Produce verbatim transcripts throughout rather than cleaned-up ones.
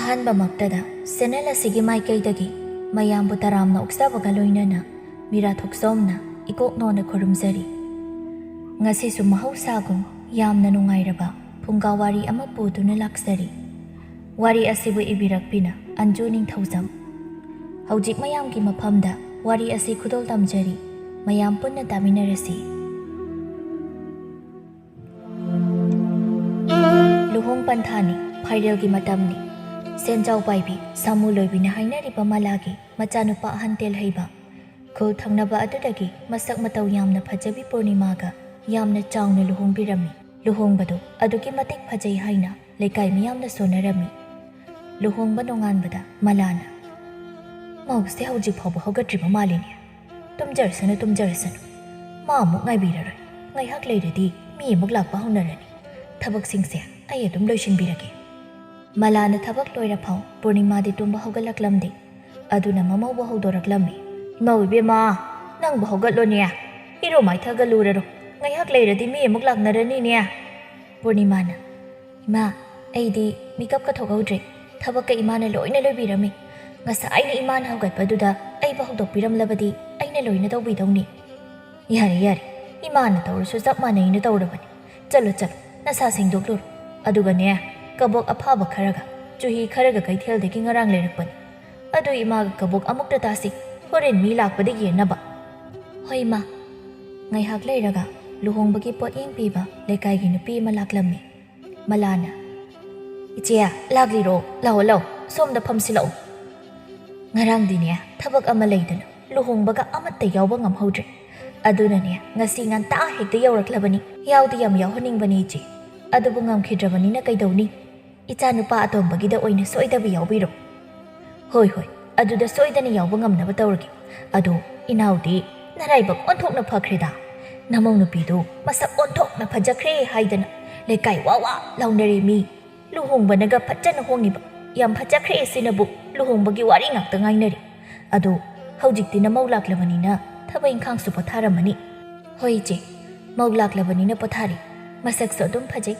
ꯑꯍꯥꯟꯕꯃꯛꯇꯗ channel ꯑꯁꯤꯒꯤ ꯃꯥꯏꯀꯩꯗꯒꯤ ꯃꯌꯥꯝꯕꯨ ꯇꯔꯥꯝꯅ ꯑꯣꯛꯆꯕꯒ ꯂꯣꯏꯅꯅ ꯃꯤꯔꯥ ꯊꯣꯛꯆꯣꯝꯅ ꯏꯀꯣꯛ ꯅꯣꯟꯅ ꯈꯨꯔꯨꯝꯖꯔꯤ꯫ ꯉꯁꯤꯁꯨ ꯃꯍꯧꯁꯥꯒꯨꯝ ꯌꯥꯝꯅ ꯅꯨꯡꯉꯥꯏꯔꯕ ꯐꯨꯡꯒꯥ ꯋꯥꯔꯤ ꯑꯃ ꯄꯨꯗꯨꯅ ꯂꯥꯛꯆꯔꯤ꯫ ꯋꯥꯔꯤ ꯑꯁꯤꯕꯨ ꯏꯕꯤꯔꯛꯄꯤꯅ ꯑꯟꯖꯨ ꯅꯤꯡꯊꯧꯖꯝ꯫ ꯍꯧꯖꯤꯛ ꯃꯌꯥꯝꯒꯤ ꯃꯐꯝꯗ ꯋꯥꯔꯤ ꯑꯁꯤ ꯈꯨꯗꯣꯜ ꯇꯝꯖꯔꯤ꯫ ꯃꯌꯥꯝ ꯄꯨꯟꯅ ꯇꯥꯃꯤꯟꯅꯔꯁꯤ꯫ ꯂꯨꯍꯣꯡ ꯄꯟꯊꯥꯅꯤ, ꯐꯥꯏꯔꯦꯜꯒꯤ ꯃꯇꯝꯅꯤ꯫ ꯁꯦꯟꯖꯥꯎ ꯄꯥꯏꯕꯤ ꯁꯥꯃꯨ ꯂꯣꯏꯕꯤꯅ ꯍꯥꯏꯅꯔꯤꯕ ꯃꯂꯥꯒꯤ ꯃꯆꯥꯅꯨꯄꯥ ꯑꯍꯟ ꯇꯦꯜꯍꯩꯕ ꯈꯨꯜ ꯊꯪꯅꯕ ꯑꯗꯨꯗꯒꯤ ꯃꯁꯛ ꯃꯇꯧ ꯌꯥꯝꯅ ꯐꯖꯕꯤ ꯄꯨꯔꯅꯤꯃꯥꯒ ꯌꯥꯝꯅ ꯆꯥꯎꯅ ꯂꯨꯍꯣꯡꯕꯤꯔꯝꯃꯤ꯫ ꯂꯨꯍꯣꯡꯕꯗꯨ ꯑꯗꯨꯛꯀꯤ ꯃꯇꯤꯛ ꯐꯖꯩ ꯍꯥꯏꯅ ꯂꯩꯀꯥꯏ ꯃꯤꯌꯥꯝꯅ ꯁꯣꯟꯅꯔꯝꯃꯤ꯫ ꯂꯨꯍꯣꯡꯕ ꯅꯣꯡꯉꯥꯟꯕꯗ ꯃꯂꯥꯅ, "ꯃꯧꯁꯦ ꯍꯧꯖꯤꯛ ꯐꯥꯎꯕ ꯍꯧꯒꯠꯇ꯭ꯔꯤꯕ ꯃꯥꯜꯂꯤꯅꯦ꯫ ꯇꯨꯝꯖꯔꯁꯅꯨ, ꯇꯨꯝꯖꯔꯁꯅꯨ꯫ ꯃꯥ ꯑꯃꯨꯛ ꯉꯥꯏꯕꯤꯔꯔꯣꯏ꯫ ꯉꯥꯏꯍꯥꯛ ꯂꯩꯔꯗꯤ ꯃꯤ ꯑꯃꯨꯛ ꯂꯥꯛꯄ ꯍꯧꯅꯔꯅꯤ꯫ ꯊꯕꯛꯁꯤꯡꯁꯦ ꯑꯩ ꯑꯗꯨꯝ ꯂꯣꯏꯁꯤꯟꯕꯤꯔꯒꯦ꯫" ꯃꯂꯥꯅ ꯊꯕꯛ ꯂꯣꯏꯔꯐꯥꯎ ꯄꯨꯔꯅꯤꯃꯥꯗꯤ ꯇꯨꯝꯕ ꯍꯧꯒꯠꯂꯛꯂꯝꯗꯦ꯫ ꯑꯗꯨꯅ ꯃꯃꯧꯕꯨ ꯍꯧꯗꯣꯔꯛꯂꯝꯃꯤ꯫ "ꯏꯃꯧ ꯏꯕꯦꯝꯃ, ꯅꯪꯕꯨ ꯍꯧꯒꯠꯂꯣꯅꯦ꯫ ꯏꯔꯨ ꯃꯥꯏꯊꯒ ꯂꯨꯔꯔꯣ꯫ ꯉꯥꯏꯍꯥꯛ ꯂꯩꯔꯗꯤ ꯃꯤ ꯑꯃꯨꯛ ꯂꯥꯛꯅꯔꯅꯤꯅꯦ꯫" ꯄꯨꯔꯅꯤꯃꯥꯅ, "ꯏꯃꯥ, ꯑꯩꯗꯤ ꯃꯤꯀꯞꯀ ꯊꯣꯛꯍꯧꯗ꯭ꯔꯦ꯫ ꯊꯕꯛꯀ ꯏꯃꯥꯅ ꯂꯣꯏꯅ ꯂꯣꯏꯕꯤꯔꯝꯃꯤ꯫ ꯉꯁꯥꯏꯅ ꯏꯃꯥꯅ ꯍꯧꯒꯠꯄꯗꯨꯗ ꯑꯩꯕꯨ ꯍꯧꯗꯣꯛꯄꯤꯔꯝꯂꯕꯗꯤ ꯑꯩꯅ ꯂꯣꯏꯅ ꯇꯧꯕꯤꯗꯧꯅꯤ꯫" "ꯌꯥꯔꯦ, ꯌꯥꯔꯦ꯫ ꯏꯃꯥꯅ ꯇꯧꯔꯁꯨ ꯆꯞ ꯃꯥꯟꯅꯩꯅ ꯇꯧꯔꯕꯅꯤ꯫ ꯆꯠꯂꯣ, ꯆꯠꯂꯣ꯫ ꯅꯁꯥ ꯁꯦꯡꯗꯣꯛꯂꯨꯔꯣ꯫ ꯑꯗꯨꯒꯅꯦ, ꯀꯕꯣꯛ ꯑꯐꯥꯕ ꯈꯔꯒ, ꯆꯨꯍꯤ ꯈꯔꯒ ꯀꯩꯊꯦꯜꯗꯒꯤ ꯉꯔꯥꯡ ꯂꯩꯔꯛꯄꯅꯤ꯫ ꯑꯗꯨ ꯏꯃꯥꯒ ꯀꯕꯣꯛ ꯑꯃꯨꯛꯇ ꯇꯥꯁꯤ꯫ ꯍꯣꯔꯦꯟ ꯃꯤ ꯂꯥꯛꯄꯗ ꯌꯦꯟꯅꯕ꯫" "ꯍꯣꯏ, ꯏꯃꯥ꯫" ꯉꯥꯏꯍꯥꯛ ꯂꯩꯔꯒ ꯂꯨꯍꯣꯡꯕꯒꯤ ꯄꯣꯠꯌꯦꯡ ꯄꯤꯕ ꯂꯩꯀꯥꯏꯒꯤ ꯅꯨꯄꯤ ꯑꯃ ꯂꯥꯛꯂꯝꯃꯤ꯫ ꯃꯂꯥꯅ, "ꯏꯆꯦ, ꯂꯥꯛꯂꯤꯔꯣ? ꯂꯥꯛꯑꯣ, ꯂꯥꯛꯑꯣ, ꯁꯣꯝꯗ ꯐꯝꯁꯤꯜꯂꯛꯑꯣ꯫" ꯉꯔꯥꯡꯗꯤꯅꯦ, ꯊꯕꯛ ꯑꯃ ꯂꯩꯗꯅ ꯂꯨꯍꯣꯡꯕꯒ ꯑꯃꯠꯇ ꯌꯥꯎꯕ ꯉꯝꯍꯧꯗ꯭ꯔꯦ꯫ ꯑꯗꯨꯅꯅꯦ, ꯉꯁꯤ ꯉꯟꯇꯥ ꯍꯦꯛꯇ ꯌꯧꯔꯛꯂꯕꯅꯤ꯫ ꯌꯥꯎꯗꯤ ꯌꯥꯝ ꯌꯥꯎꯍꯟꯅꯤꯡꯕꯅꯤ ꯏꯆꯦ, ꯑꯗꯨꯕꯨ ꯉꯝꯈꯤꯗ꯭ꯔꯕꯅꯤꯅ ꯀꯩꯗꯧꯅꯤ? ꯏꯆꯥꯅꯨꯄꯥ ꯑꯇꯣꯝꯕꯒꯤꯗ ꯑꯣꯏꯅ ꯁꯣꯏꯗꯕꯤ ꯌꯥꯎꯕꯤꯔꯣ꯫ "ꯍꯣꯏ, ꯍꯣꯏ, ꯑꯗꯨꯗ ꯁꯣꯏꯗꯅ ꯌꯥꯎꯕ ꯉꯝꯅꯕ ꯇꯧꯔꯒꯦ꯫ ꯑꯗꯣ ꯏꯅꯥꯎꯗꯤ ꯅꯔꯥꯏꯕꯛ ꯑꯣꯟꯊꯣꯛꯅ ꯐꯈ꯭ꯔꯦꯗ꯫ ꯅꯃꯧ ꯅꯨꯄꯤꯗꯨ ꯃꯁꯛ ꯑꯣꯟꯊꯣꯛꯅ ꯐꯖꯈ꯭ꯔꯦ ꯍꯥꯏꯗꯅ ꯂꯩꯀꯥꯏ ꯋꯥ ꯋꯥ ꯂꯥꯎꯅꯔꯦ ꯃꯤ꯫ ꯂꯨꯍꯣꯡꯕꯅꯒ ꯐꯖꯅ ꯍꯣꯡꯉꯤꯕ, ꯌꯥꯝ ꯐꯖꯈ꯭ꯔꯦ ꯁꯤꯅꯕꯨ ꯂꯨꯍꯣꯡꯕꯒꯤ ꯋꯥꯔꯤ ꯉꯥꯛꯇ ꯉꯥꯏꯅꯔꯦ꯫ ꯑꯗꯣ ꯍꯧꯖꯤꯛꯇꯤ ꯅꯃꯧ ꯂꯥꯛꯂꯕꯅꯤꯅ ꯊꯕꯛ ꯏꯪꯈꯥꯡꯁꯨ ꯄꯣꯊꯥꯔꯝꯃꯅꯤ꯫" "ꯍꯣꯏ ꯏꯆꯦ, ꯃꯧ ꯂꯥꯛꯂꯕꯅꯤꯅ ꯄꯣꯊꯥꯔꯤ꯫ ꯃꯁꯛꯁꯨ ꯑꯗꯨꯝ ꯐꯖꯩ꯫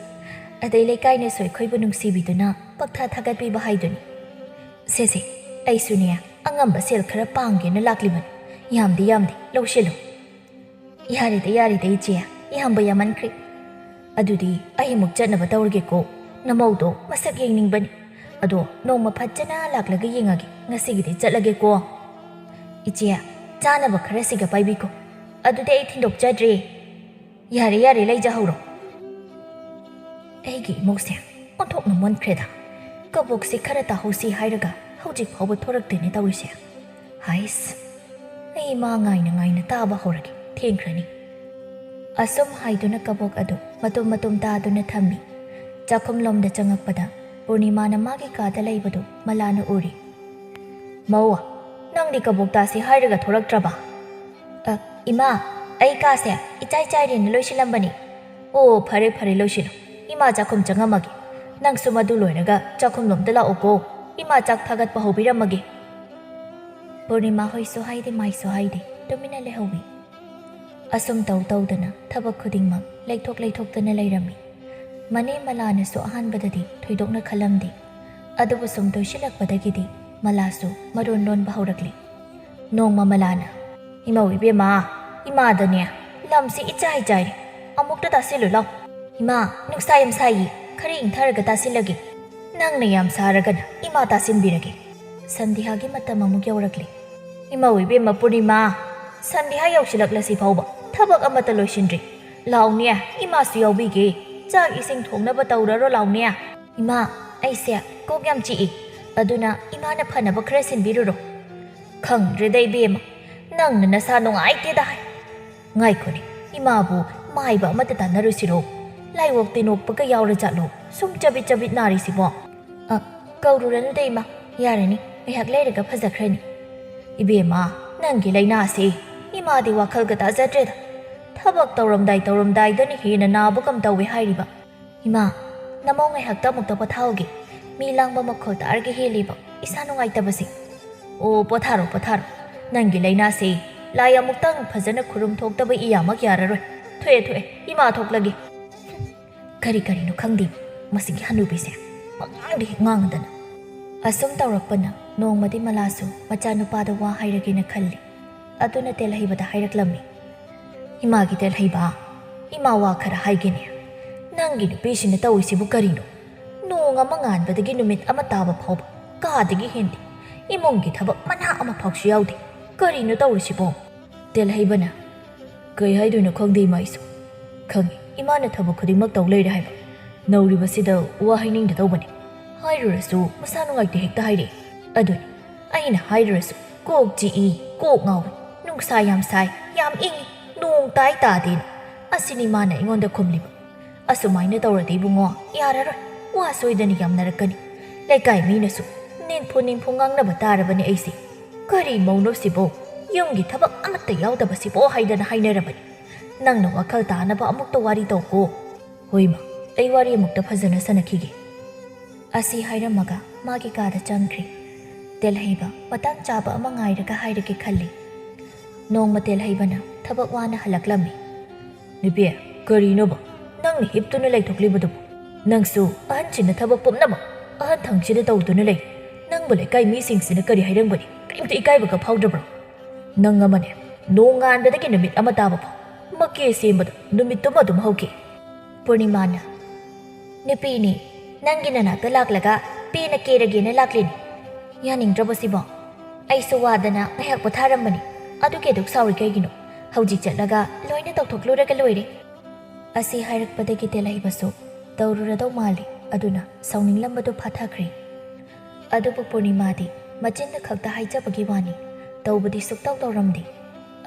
ꯑꯗꯩ ꯂꯩꯀꯥꯏꯅꯁꯨ ꯑꯩꯈꯣꯏꯕꯨ ꯅꯨꯡꯁꯤꯕꯤꯗꯨꯅ ꯄꯛꯊꯥ ꯊꯥꯒꯠꯄꯤꯕ ꯍꯥꯏꯗꯨꯅꯤ꯫ "ꯁꯦ ꯁꯦ, ꯑꯩꯁꯨꯅꯦ ꯑꯉꯝꯕ ꯁꯦꯜ ꯈꯔ ꯄꯥꯡꯒꯦꯅ ꯂꯥꯛꯂꯤꯕꯅꯤ꯫ ꯌꯥꯝꯗꯤ ꯌꯥꯝꯗꯦ, ꯂꯧꯁꯤꯜꯂꯨ꯫" "ꯌꯥꯔꯦꯗ, ꯌꯥꯔꯦꯗ ꯏꯆꯦ, ꯌꯥꯝꯕ ꯌꯥꯝꯃꯟꯈ꯭ꯔꯦ꯫ ꯑꯗꯨꯗꯤ ꯑꯩ ꯑꯃꯨꯛ ꯆꯠꯅꯕ ꯇꯧꯔꯒꯦꯀꯣ꯫ ꯅꯃꯧꯗꯣ ꯃꯁꯛ ꯌꯦꯡꯅꯤꯡꯕꯅꯤ꯫ ꯑꯗꯣ ꯅꯣꯡꯃ ꯐꯖꯅ ꯂꯥꯛꯂꯒ ꯌꯦꯡꯉꯒꯦ꯫ ꯉꯁꯤꯒꯤꯗꯤ ꯆꯠꯂꯒꯦꯀꯣ꯫" "ꯏꯆꯦ, ꯆꯥꯅꯕ ꯈꯔꯁꯤꯒ ꯄꯥꯏꯕꯤꯈꯣ꯫ ꯑꯗꯨꯗꯤ ꯑꯩ ꯊꯤꯟꯗꯣꯛꯆꯗ꯭ꯔꯦ꯫" "ꯌꯥꯔꯦ, ꯌꯥꯔꯦ, ꯂꯩꯖꯍꯧꯔꯣ꯫" ꯑꯩꯒꯤ ꯏꯃꯧꯁꯦ ꯑꯣꯟꯊꯣꯛꯅ ꯃꯣꯟꯈ꯭ꯔꯦꯗ꯫ ꯀꯕꯣꯛꯁꯦ ꯈꯔ ꯇꯥꯍꯧꯁꯤ ꯍꯥꯏꯔꯒ ꯍꯧꯖꯤꯛ ꯐꯥꯎꯕ ꯊꯣꯔꯛꯇꯦꯅꯦ ꯇꯧꯔꯤꯁꯦ꯫ ꯍꯥꯏꯁ, ꯑꯩ ꯃꯥ ꯉꯥꯏꯅ ꯉꯥꯏꯅ ꯇꯥꯕ ꯍꯧꯔꯒꯦ, ꯊꯦꯡꯈ꯭ꯔꯅꯤ꯫ ꯑꯁꯨꯝ ꯍꯥꯏꯗꯨꯅ ꯀꯕꯣꯛ ꯑꯗꯨ ꯃꯇꯨꯝ ꯃꯇꯨꯝ ꯇꯥꯗꯨꯅ ꯊꯝꯃꯤ꯫ ꯆꯥꯛꯈꯨꯝꯂꯣꯝꯗ ꯆꯪꯉꯛꯄꯗ ꯄꯨꯔꯅꯤꯃꯥꯅ ꯃꯥꯒꯤ ꯀꯥꯗ ꯂꯩꯕꯗꯨ ꯃꯂꯥꯅ ꯎꯔꯤ꯫ "ꯃꯧ, ꯅꯪꯗꯤ ꯀꯕꯣꯛ ꯇꯥꯁꯤ ꯍꯥꯏꯔꯒ ꯊꯣꯔꯛꯇ꯭ꯔꯕ?" "ꯑ, ꯏꯃꯥ, ꯑꯩ ꯀꯥꯁꯦ ꯏꯆꯥꯏ ꯆꯥꯏꯔꯦꯅ ꯂꯣꯏꯁꯤꯜꯂꯝꯕꯅꯤ꯫" "ꯑꯣ, ꯐꯔꯦ ꯐꯔꯦ, ꯂꯣꯏꯁꯤꯜꯂꯨ꯫ ꯏꯃꯥ ꯆꯥꯛꯈꯨꯝ ꯆꯪꯉꯝꯃꯒꯦ꯫ ꯅꯪꯁꯨ ꯃꯗꯨ ꯂꯣꯏꯔꯒ ꯆꯥꯛꯈꯨꯝꯂꯣꯝꯗ ꯂꯥꯛꯎꯀꯣ꯫ ꯏꯃꯥ ꯆꯥꯛ ꯊꯥꯒꯠꯄ ꯍꯧꯕꯤꯔꯝꯃꯒꯦ꯫" ꯄꯨꯔꯅꯤꯃꯥ ꯍꯣꯏꯁꯨ ꯍꯥꯏꯗꯦ ꯃꯥꯏꯁꯨ ꯍꯥꯏꯗꯦ, ꯇꯨꯃꯤꯟꯅ ꯂꯩꯍꯧꯋꯤ꯫ ꯑꯁꯨꯝ ꯇꯧ ꯇꯧꯗꯅ ꯊꯕꯛ ꯈꯨꯗꯤꯡꯃꯛ ꯂꯩꯊꯣꯛ ꯂꯩꯊꯣꯛꯇꯅ ꯂꯩꯔꯝꯃꯤ꯫ ꯃꯅꯦ ꯃꯂꯥꯅꯁꯨ ꯑꯍꯥꯟꯕꯗꯗꯤ ꯊꯣꯏꯗꯣꯛꯅ ꯈꯜꯂꯝꯗꯦ, ꯑꯗꯨꯕꯨ ꯁꯨꯝ ꯇꯣꯏꯁꯤꯜꯂꯛꯄꯗꯒꯤꯗꯤ ꯃꯂꯥꯁꯨ ꯃꯔꯣꯟ ꯂꯣꯟꯕ ꯍꯧꯔꯛꯂꯤ꯫ ꯅꯣꯡꯃ ꯃꯂꯥꯅ, "ꯏꯃꯧ ꯏꯕꯦꯝꯃ, ꯏꯃꯥꯗꯅꯦ ꯂꯝꯁꯤ ꯏꯆꯥꯏ ꯆꯥꯏꯔꯦ꯫ ꯑꯃꯨꯛꯇ ꯇꯥꯁꯤꯜꯂꯨ ꯂꯥꯎ꯫ ꯏꯃꯥ, ꯅꯨꯡꯁꯥ ꯌꯥꯝ ꯁꯥꯏꯌꯦ, ꯈꯔ ꯏꯪꯊꯔꯒ ꯇꯥꯁꯤꯜꯂꯒꯦ꯫ ꯅꯪꯅ ꯌꯥꯝ ꯁꯥꯔꯒꯅ ꯏꯃꯥ ꯇꯥꯁꯤꯟꯕꯤꯔꯒꯦ꯫" ꯁꯟꯙ꯭ꯌꯥꯒꯤ ꯃꯇꯝ ꯑꯃꯨꯛ ꯌꯧꯔꯛꯂꯦ꯫ "ꯏꯃꯧ ꯏꯕꯦꯝꯃ ꯄꯨꯔꯅꯤꯃꯥ, ꯁꯟꯙ꯭ꯌꯥ ꯌꯧꯁꯤꯜꯂꯛꯂꯁꯤ ꯐꯥꯎꯕ ꯊꯕꯛ ꯑꯃꯠꯇ ꯂꯣꯏꯁꯤꯟꯗ꯭ꯔꯤ꯫ ꯂꯥꯎꯅꯦ, ꯏꯃꯥꯁꯨ ꯌꯥꯎꯕꯤꯒꯦ꯫ ꯆꯥꯛ ꯏꯁꯤꯡ ꯊꯣꯡꯅꯕ ꯇꯧꯔꯔꯣ ꯂꯥꯎꯅꯦ꯫" "ꯏꯃꯥ, ꯑꯩꯁꯦ ꯀꯣꯛ ꯌꯥꯝ ꯆꯤꯛꯏ, ꯑꯗꯨꯅ ꯏꯃꯥꯅ ꯐꯅꯕ ꯈꯔ ꯁꯤꯟꯕꯤꯔꯨꯔꯣ꯫" "ꯈꯪꯗ꯭ꯔꯦꯗ ꯏꯕꯦꯝꯃ, ꯅꯪꯅ ꯅꯁꯥ ꯅꯨꯡꯉꯥꯏꯇꯦꯗ ꯍꯥꯏ꯫ ꯉꯥꯏꯈꯣꯅꯦ, ꯏꯃꯥꯕꯨ ꯃꯥꯏꯕ ꯑꯃꯠꯇ ꯇꯥꯟꯅꯔꯨꯁꯤꯔꯣ? ꯂꯥꯏꯑꯣꯛ ꯇꯤꯟꯑꯣꯛꯄꯒ ꯌꯥꯎꯔ ꯖꯥꯠꯂꯣ ꯁꯨꯝ ꯆꯕꯤꯠ ꯆꯕꯤꯠ ꯅꯥꯔꯤꯁꯤꯕꯣ?" "ꯑ, ꯀꯧꯔꯨꯔꯅꯨꯗ ꯏꯃꯥ, ꯌꯥꯔꯅꯤ, ꯉꯥꯏꯍꯥꯛ ꯂꯩꯔꯒ ꯐꯖꯈ꯭ꯔꯅꯤ꯫" "ꯏꯕꯦꯝꯃ, ꯅꯪꯒꯤ ꯂꯥꯏꯅꯥꯁꯤ ꯏꯃꯥꯗꯤ ꯋꯥꯈꯜꯒ ꯇꯥꯖꯗ꯭ꯔꯦꯗ꯫ ꯊꯕꯛ ꯇꯧꯔꯝꯗꯥꯏ ꯇꯧꯔꯝꯗꯥꯏꯗꯅ ꯍꯦꯟꯅ ꯅꯥꯕꯒꯨꯝ ꯇꯧꯋꯦ ꯍꯥꯏꯔꯤꯕ꯫" "ꯏꯃꯥ, ꯅꯃꯧ ꯉꯥꯏꯍꯥꯛꯇ ꯑꯃꯨꯛꯇ ꯄꯣꯊꯥꯍꯧꯒꯦ꯫ ꯃꯤ ꯂꯥꯡꯕ ꯃꯈꯣꯜ ꯇꯥꯔꯒ ꯍꯦꯜꯂꯤꯕ ꯏꯁꯥ ꯅꯨꯡꯉꯥꯏꯇꯕꯁꯦ꯫" "ꯑꯣ, ꯄꯣꯊꯥꯔꯣ, ꯄꯣꯊꯥꯔꯣ꯫ ꯅꯪꯒꯤ ꯂꯥꯏꯅꯥꯁꯦ ꯂꯥꯏ ꯑꯃꯨꯛꯇꯪ ꯐꯖꯅ ꯈꯨꯔꯨꯝ ꯊꯣꯛꯇꯕ ꯏꯌꯥꯃꯛ ꯌꯥꯔꯔꯣꯏ꯫ ꯊꯣꯛꯑꯦ, ꯊꯣꯛꯑꯦ, ꯏꯃꯥ ꯊꯣꯛꯂꯒꯦ꯫" ꯀꯔꯤ ꯀꯔꯤꯅꯣ ꯈꯪꯗꯦ ꯃꯁꯤꯒꯤ ꯍꯅꯨꯕꯤꯁꯦ꯫ ꯄꯉꯥꯡꯗ ꯍꯦꯛ ꯉꯥꯡꯗꯅ꯫ ꯑꯁꯨꯝ ꯇꯧꯔꯛꯄꯅ ꯅꯣꯡꯃꯗꯤ ꯃꯂꯥꯁꯨ ꯃꯆꯥꯅꯨꯄꯥꯗ ꯋꯥ ꯍꯥꯏꯔꯒꯦꯅ ꯈꯜꯂꯤ꯫ ꯑꯗꯨꯅ ꯇꯦꯜꯍꯩꯕꯗ ꯍꯥꯏꯔꯛꯂꯝꯃꯤ, "ꯏꯃꯥꯒꯤ ꯇꯦꯜꯍꯩꯕ, ꯏꯃꯥ ꯋꯥ ꯈꯔ ꯍꯥꯏꯒꯦꯅꯦ꯫ ꯅꯪꯒꯤ ꯅꯨꯄꯤꯁꯤꯅ ꯇꯧꯔꯤꯁꯤꯕꯨ ꯀꯔꯤꯅꯣ? ꯅꯣꯡ ꯑꯃ ꯉꯥꯟꯕꯗꯒꯤ ꯅꯨꯃꯤꯠ ꯑꯃ ꯇꯥꯕ ꯐꯥꯎꯕ ꯀꯥꯗꯒꯤ ꯍꯦꯟꯗꯦ꯫ ꯏꯃꯨꯡꯒꯤ ꯊꯕꯛ ꯃꯅꯥ ꯑꯃ ꯐꯥꯎꯁꯨ ꯌꯥꯎꯗꯦ꯫ ꯀꯔꯤꯅꯣ ꯇꯧꯔꯤꯁꯤꯕꯣ?" ꯇꯦꯜꯍꯩꯕꯅ, "ꯀꯩ ꯍꯥꯏꯗꯣꯏꯅꯣ ꯈꯪꯗꯦ ꯏꯃꯥ, ꯑꯩꯁꯨ ꯈꯪꯉꯤ ꯏꯃꯥꯅ ꯊꯕꯛ ꯈꯨꯗꯤꯡꯃꯛ ꯇꯧ ꯂꯩꯔꯦ ꯍꯥꯏꯕ꯫ ꯅꯧꯔꯤꯕꯁꯤꯗ ꯋꯥ ꯍꯥꯏꯅꯤꯡꯗ ꯇꯧꯕꯅꯤ꯫ ꯍꯥꯏꯔꯨꯔꯁꯨ ꯃꯁꯥ ꯅꯨꯡꯉꯥꯏꯇꯦ ꯍꯦꯛꯇ ꯍꯥꯏꯔꯛꯏ꯫ ꯑꯗꯨꯅꯤ ꯑꯩꯅ ꯍꯥꯏꯔꯨꯔꯁꯨ ꯀꯣꯛ ꯆꯤꯛꯏ, ꯀꯣꯛ ꯉꯥꯎꯏ, ꯅꯨꯡꯁꯥ ꯌꯥꯝ ꯁꯥꯏ, ꯌꯥꯝ ꯏꯪꯏ, ꯅꯣꯡ ꯇꯥꯏ ꯇꯥꯗꯦꯅ꯫ ꯑꯁꯤꯅꯤ ꯃꯥꯅ ꯑꯩꯉꯣꯟꯗ ꯈꯨꯝꯂꯤꯕ꯫ ꯑꯁꯨꯃꯥꯏꯅ ꯇꯧꯔꯗꯤ ꯏꯕꯨꯡꯉꯣ, ꯌꯥꯔꯔꯣꯏ, ꯋꯥ ꯁꯣꯏꯗꯅ ꯌꯥꯝꯅꯔꯛꯀꯅꯤ꯫ ꯂꯩꯀꯥꯏ ꯃꯤꯅꯁꯨ ꯅꯤꯟꯐꯨ ꯅꯤꯟꯐꯨ ꯉꯥꯡꯅꯕ ꯇꯥꯔꯕꯅꯤ ꯑꯩꯁꯦ꯫ ꯀꯔꯤ ꯃꯧꯅꯣ ꯁꯤꯕꯣ? ꯌꯨꯝꯒꯤ ꯊꯕꯛ ꯑꯃꯠꯇ ꯌꯥꯎꯗꯕꯁꯤꯕꯣ ꯍꯥꯏꯗꯅ ꯍꯥꯏꯅꯔꯕꯅꯤ꯫ ꯅꯪꯅ ꯋꯥꯈꯜ ꯇꯥꯅꯕ ꯑꯃꯨꯛꯇ ꯋꯥꯔꯤ ꯇꯧꯀꯣ꯫" "ꯍꯣꯏ ꯏꯃꯥ, ꯑꯩ ꯋꯥꯔꯤ ꯑꯃꯨꯛꯇ ꯐꯖꯅ ꯁꯥꯟꯅꯈꯤꯒꯦ꯫" ꯑꯁꯤ ꯍꯥꯏꯔꯝꯃꯒ ꯃꯥꯒꯤ ꯀꯥꯗ ꯆꯪꯈ꯭ꯔꯦ꯫ ꯇꯦꯜꯍꯩꯕ ꯃꯇꯥꯡ ꯆꯥꯕ ꯑꯃ ꯉꯥꯏꯔꯒ ꯍꯥꯏꯔꯒꯦ ꯈꯜꯂꯤ꯫ ꯅꯣꯡꯃ ꯇꯦꯜꯍꯩꯕꯅ ꯊꯕꯛ ꯋꯥꯅ ꯍꯜꯂꯛꯂꯝꯃꯤ꯫ "ꯅꯨꯄꯤ, ꯀꯔꯤꯅꯣꯕ ꯅꯪꯅ ꯍꯤꯞꯇꯨꯅ ꯂꯩꯊꯣꯛꯂꯤꯕꯗꯨꯕꯨ? ꯅꯪꯁꯨ ꯑꯍꯟꯁꯤꯅ ꯊꯕꯛ ꯄꯨꯝꯅꯃꯛ ꯑꯍꯟ ꯊꯪꯁꯤꯗ ꯇꯧꯗꯨꯅ ꯂꯩ꯫ ꯅꯪꯕꯨ ꯂꯩꯀꯥꯏ ꯃꯤꯁꯤꯡꯁꯤꯅ ꯀꯔꯤ ꯍꯥꯏꯔꯝꯒꯅꯤ? ꯀꯔꯤꯝꯇ ꯏꯀꯥꯏꯕꯒ ꯐꯥꯎꯗ꯭ꯔꯕ꯭ꯔꯣ? ꯅꯪ ꯑꯃꯅꯦ, ꯅꯣꯡꯉꯥꯟꯕꯗꯒꯤ ꯅꯨꯃꯤꯠ ꯑꯃ ꯇꯥꯕ ꯐꯥꯎ ꯃꯀꯦ ꯁꯦꯝꯕꯗ ꯅꯨꯃꯤꯠꯇꯨꯃ ꯑꯗꯨꯝ ꯍꯧꯈꯤ꯫" ꯄꯨꯔꯅꯤꯃꯥꯅ, "ꯅꯨꯄꯤꯅꯤ, ꯅꯪꯒꯤ ꯅꯅꯥꯛꯇ ꯂꯥꯛꯂꯒ ꯄꯦꯅ ꯀꯦꯔꯒꯦꯅ ꯂꯥꯛꯂꯤꯅꯤ꯫ ꯌꯥꯅꯤꯡꯗ꯭ꯔꯕꯣ ꯁꯤꯕꯣ? ꯑꯩꯁꯨ ꯋꯥꯗꯅ ꯉꯥꯏꯍꯥꯛ ꯄꯣꯊꯥꯔꯝꯕꯅꯤ꯫ ꯑꯗꯨꯒꯤ ꯑꯗꯨꯛ ꯁꯥꯎꯔꯤ ꯀꯩꯒꯤꯅꯣ? ꯍꯧꯖꯤꯛ ꯆꯠꯂꯒ ꯂꯣꯏꯅ ꯇꯧꯊꯣꯛꯂꯨꯔꯒ ꯂꯣꯏꯔꯦ꯫" ꯑꯁꯤ ꯍꯥꯏꯔꯛꯄꯗꯒꯤ ꯇꯦꯜꯍꯩꯕꯁꯨ ꯇꯧꯔꯨꯔꯗꯧ ꯃꯥꯜꯂꯤ꯫ ꯑꯗꯨꯅ ꯁꯥꯎꯅꯤꯡꯂꯝꯕꯗꯨ ꯐꯥꯊꯈ꯭ꯔꯦ꯫ ꯑꯗꯨꯕꯨ ꯄꯨꯔꯅꯤꯃꯥꯗꯤ ꯃꯆꯤꯟꯗ ꯈꯛꯇ ꯍꯥꯏꯖꯕꯒꯤ ꯋꯥꯅꯤ, ꯇꯧꯕꯗꯤ ꯁꯨꯛꯇꯧ ꯇꯧꯔꯝꯗꯦ꯫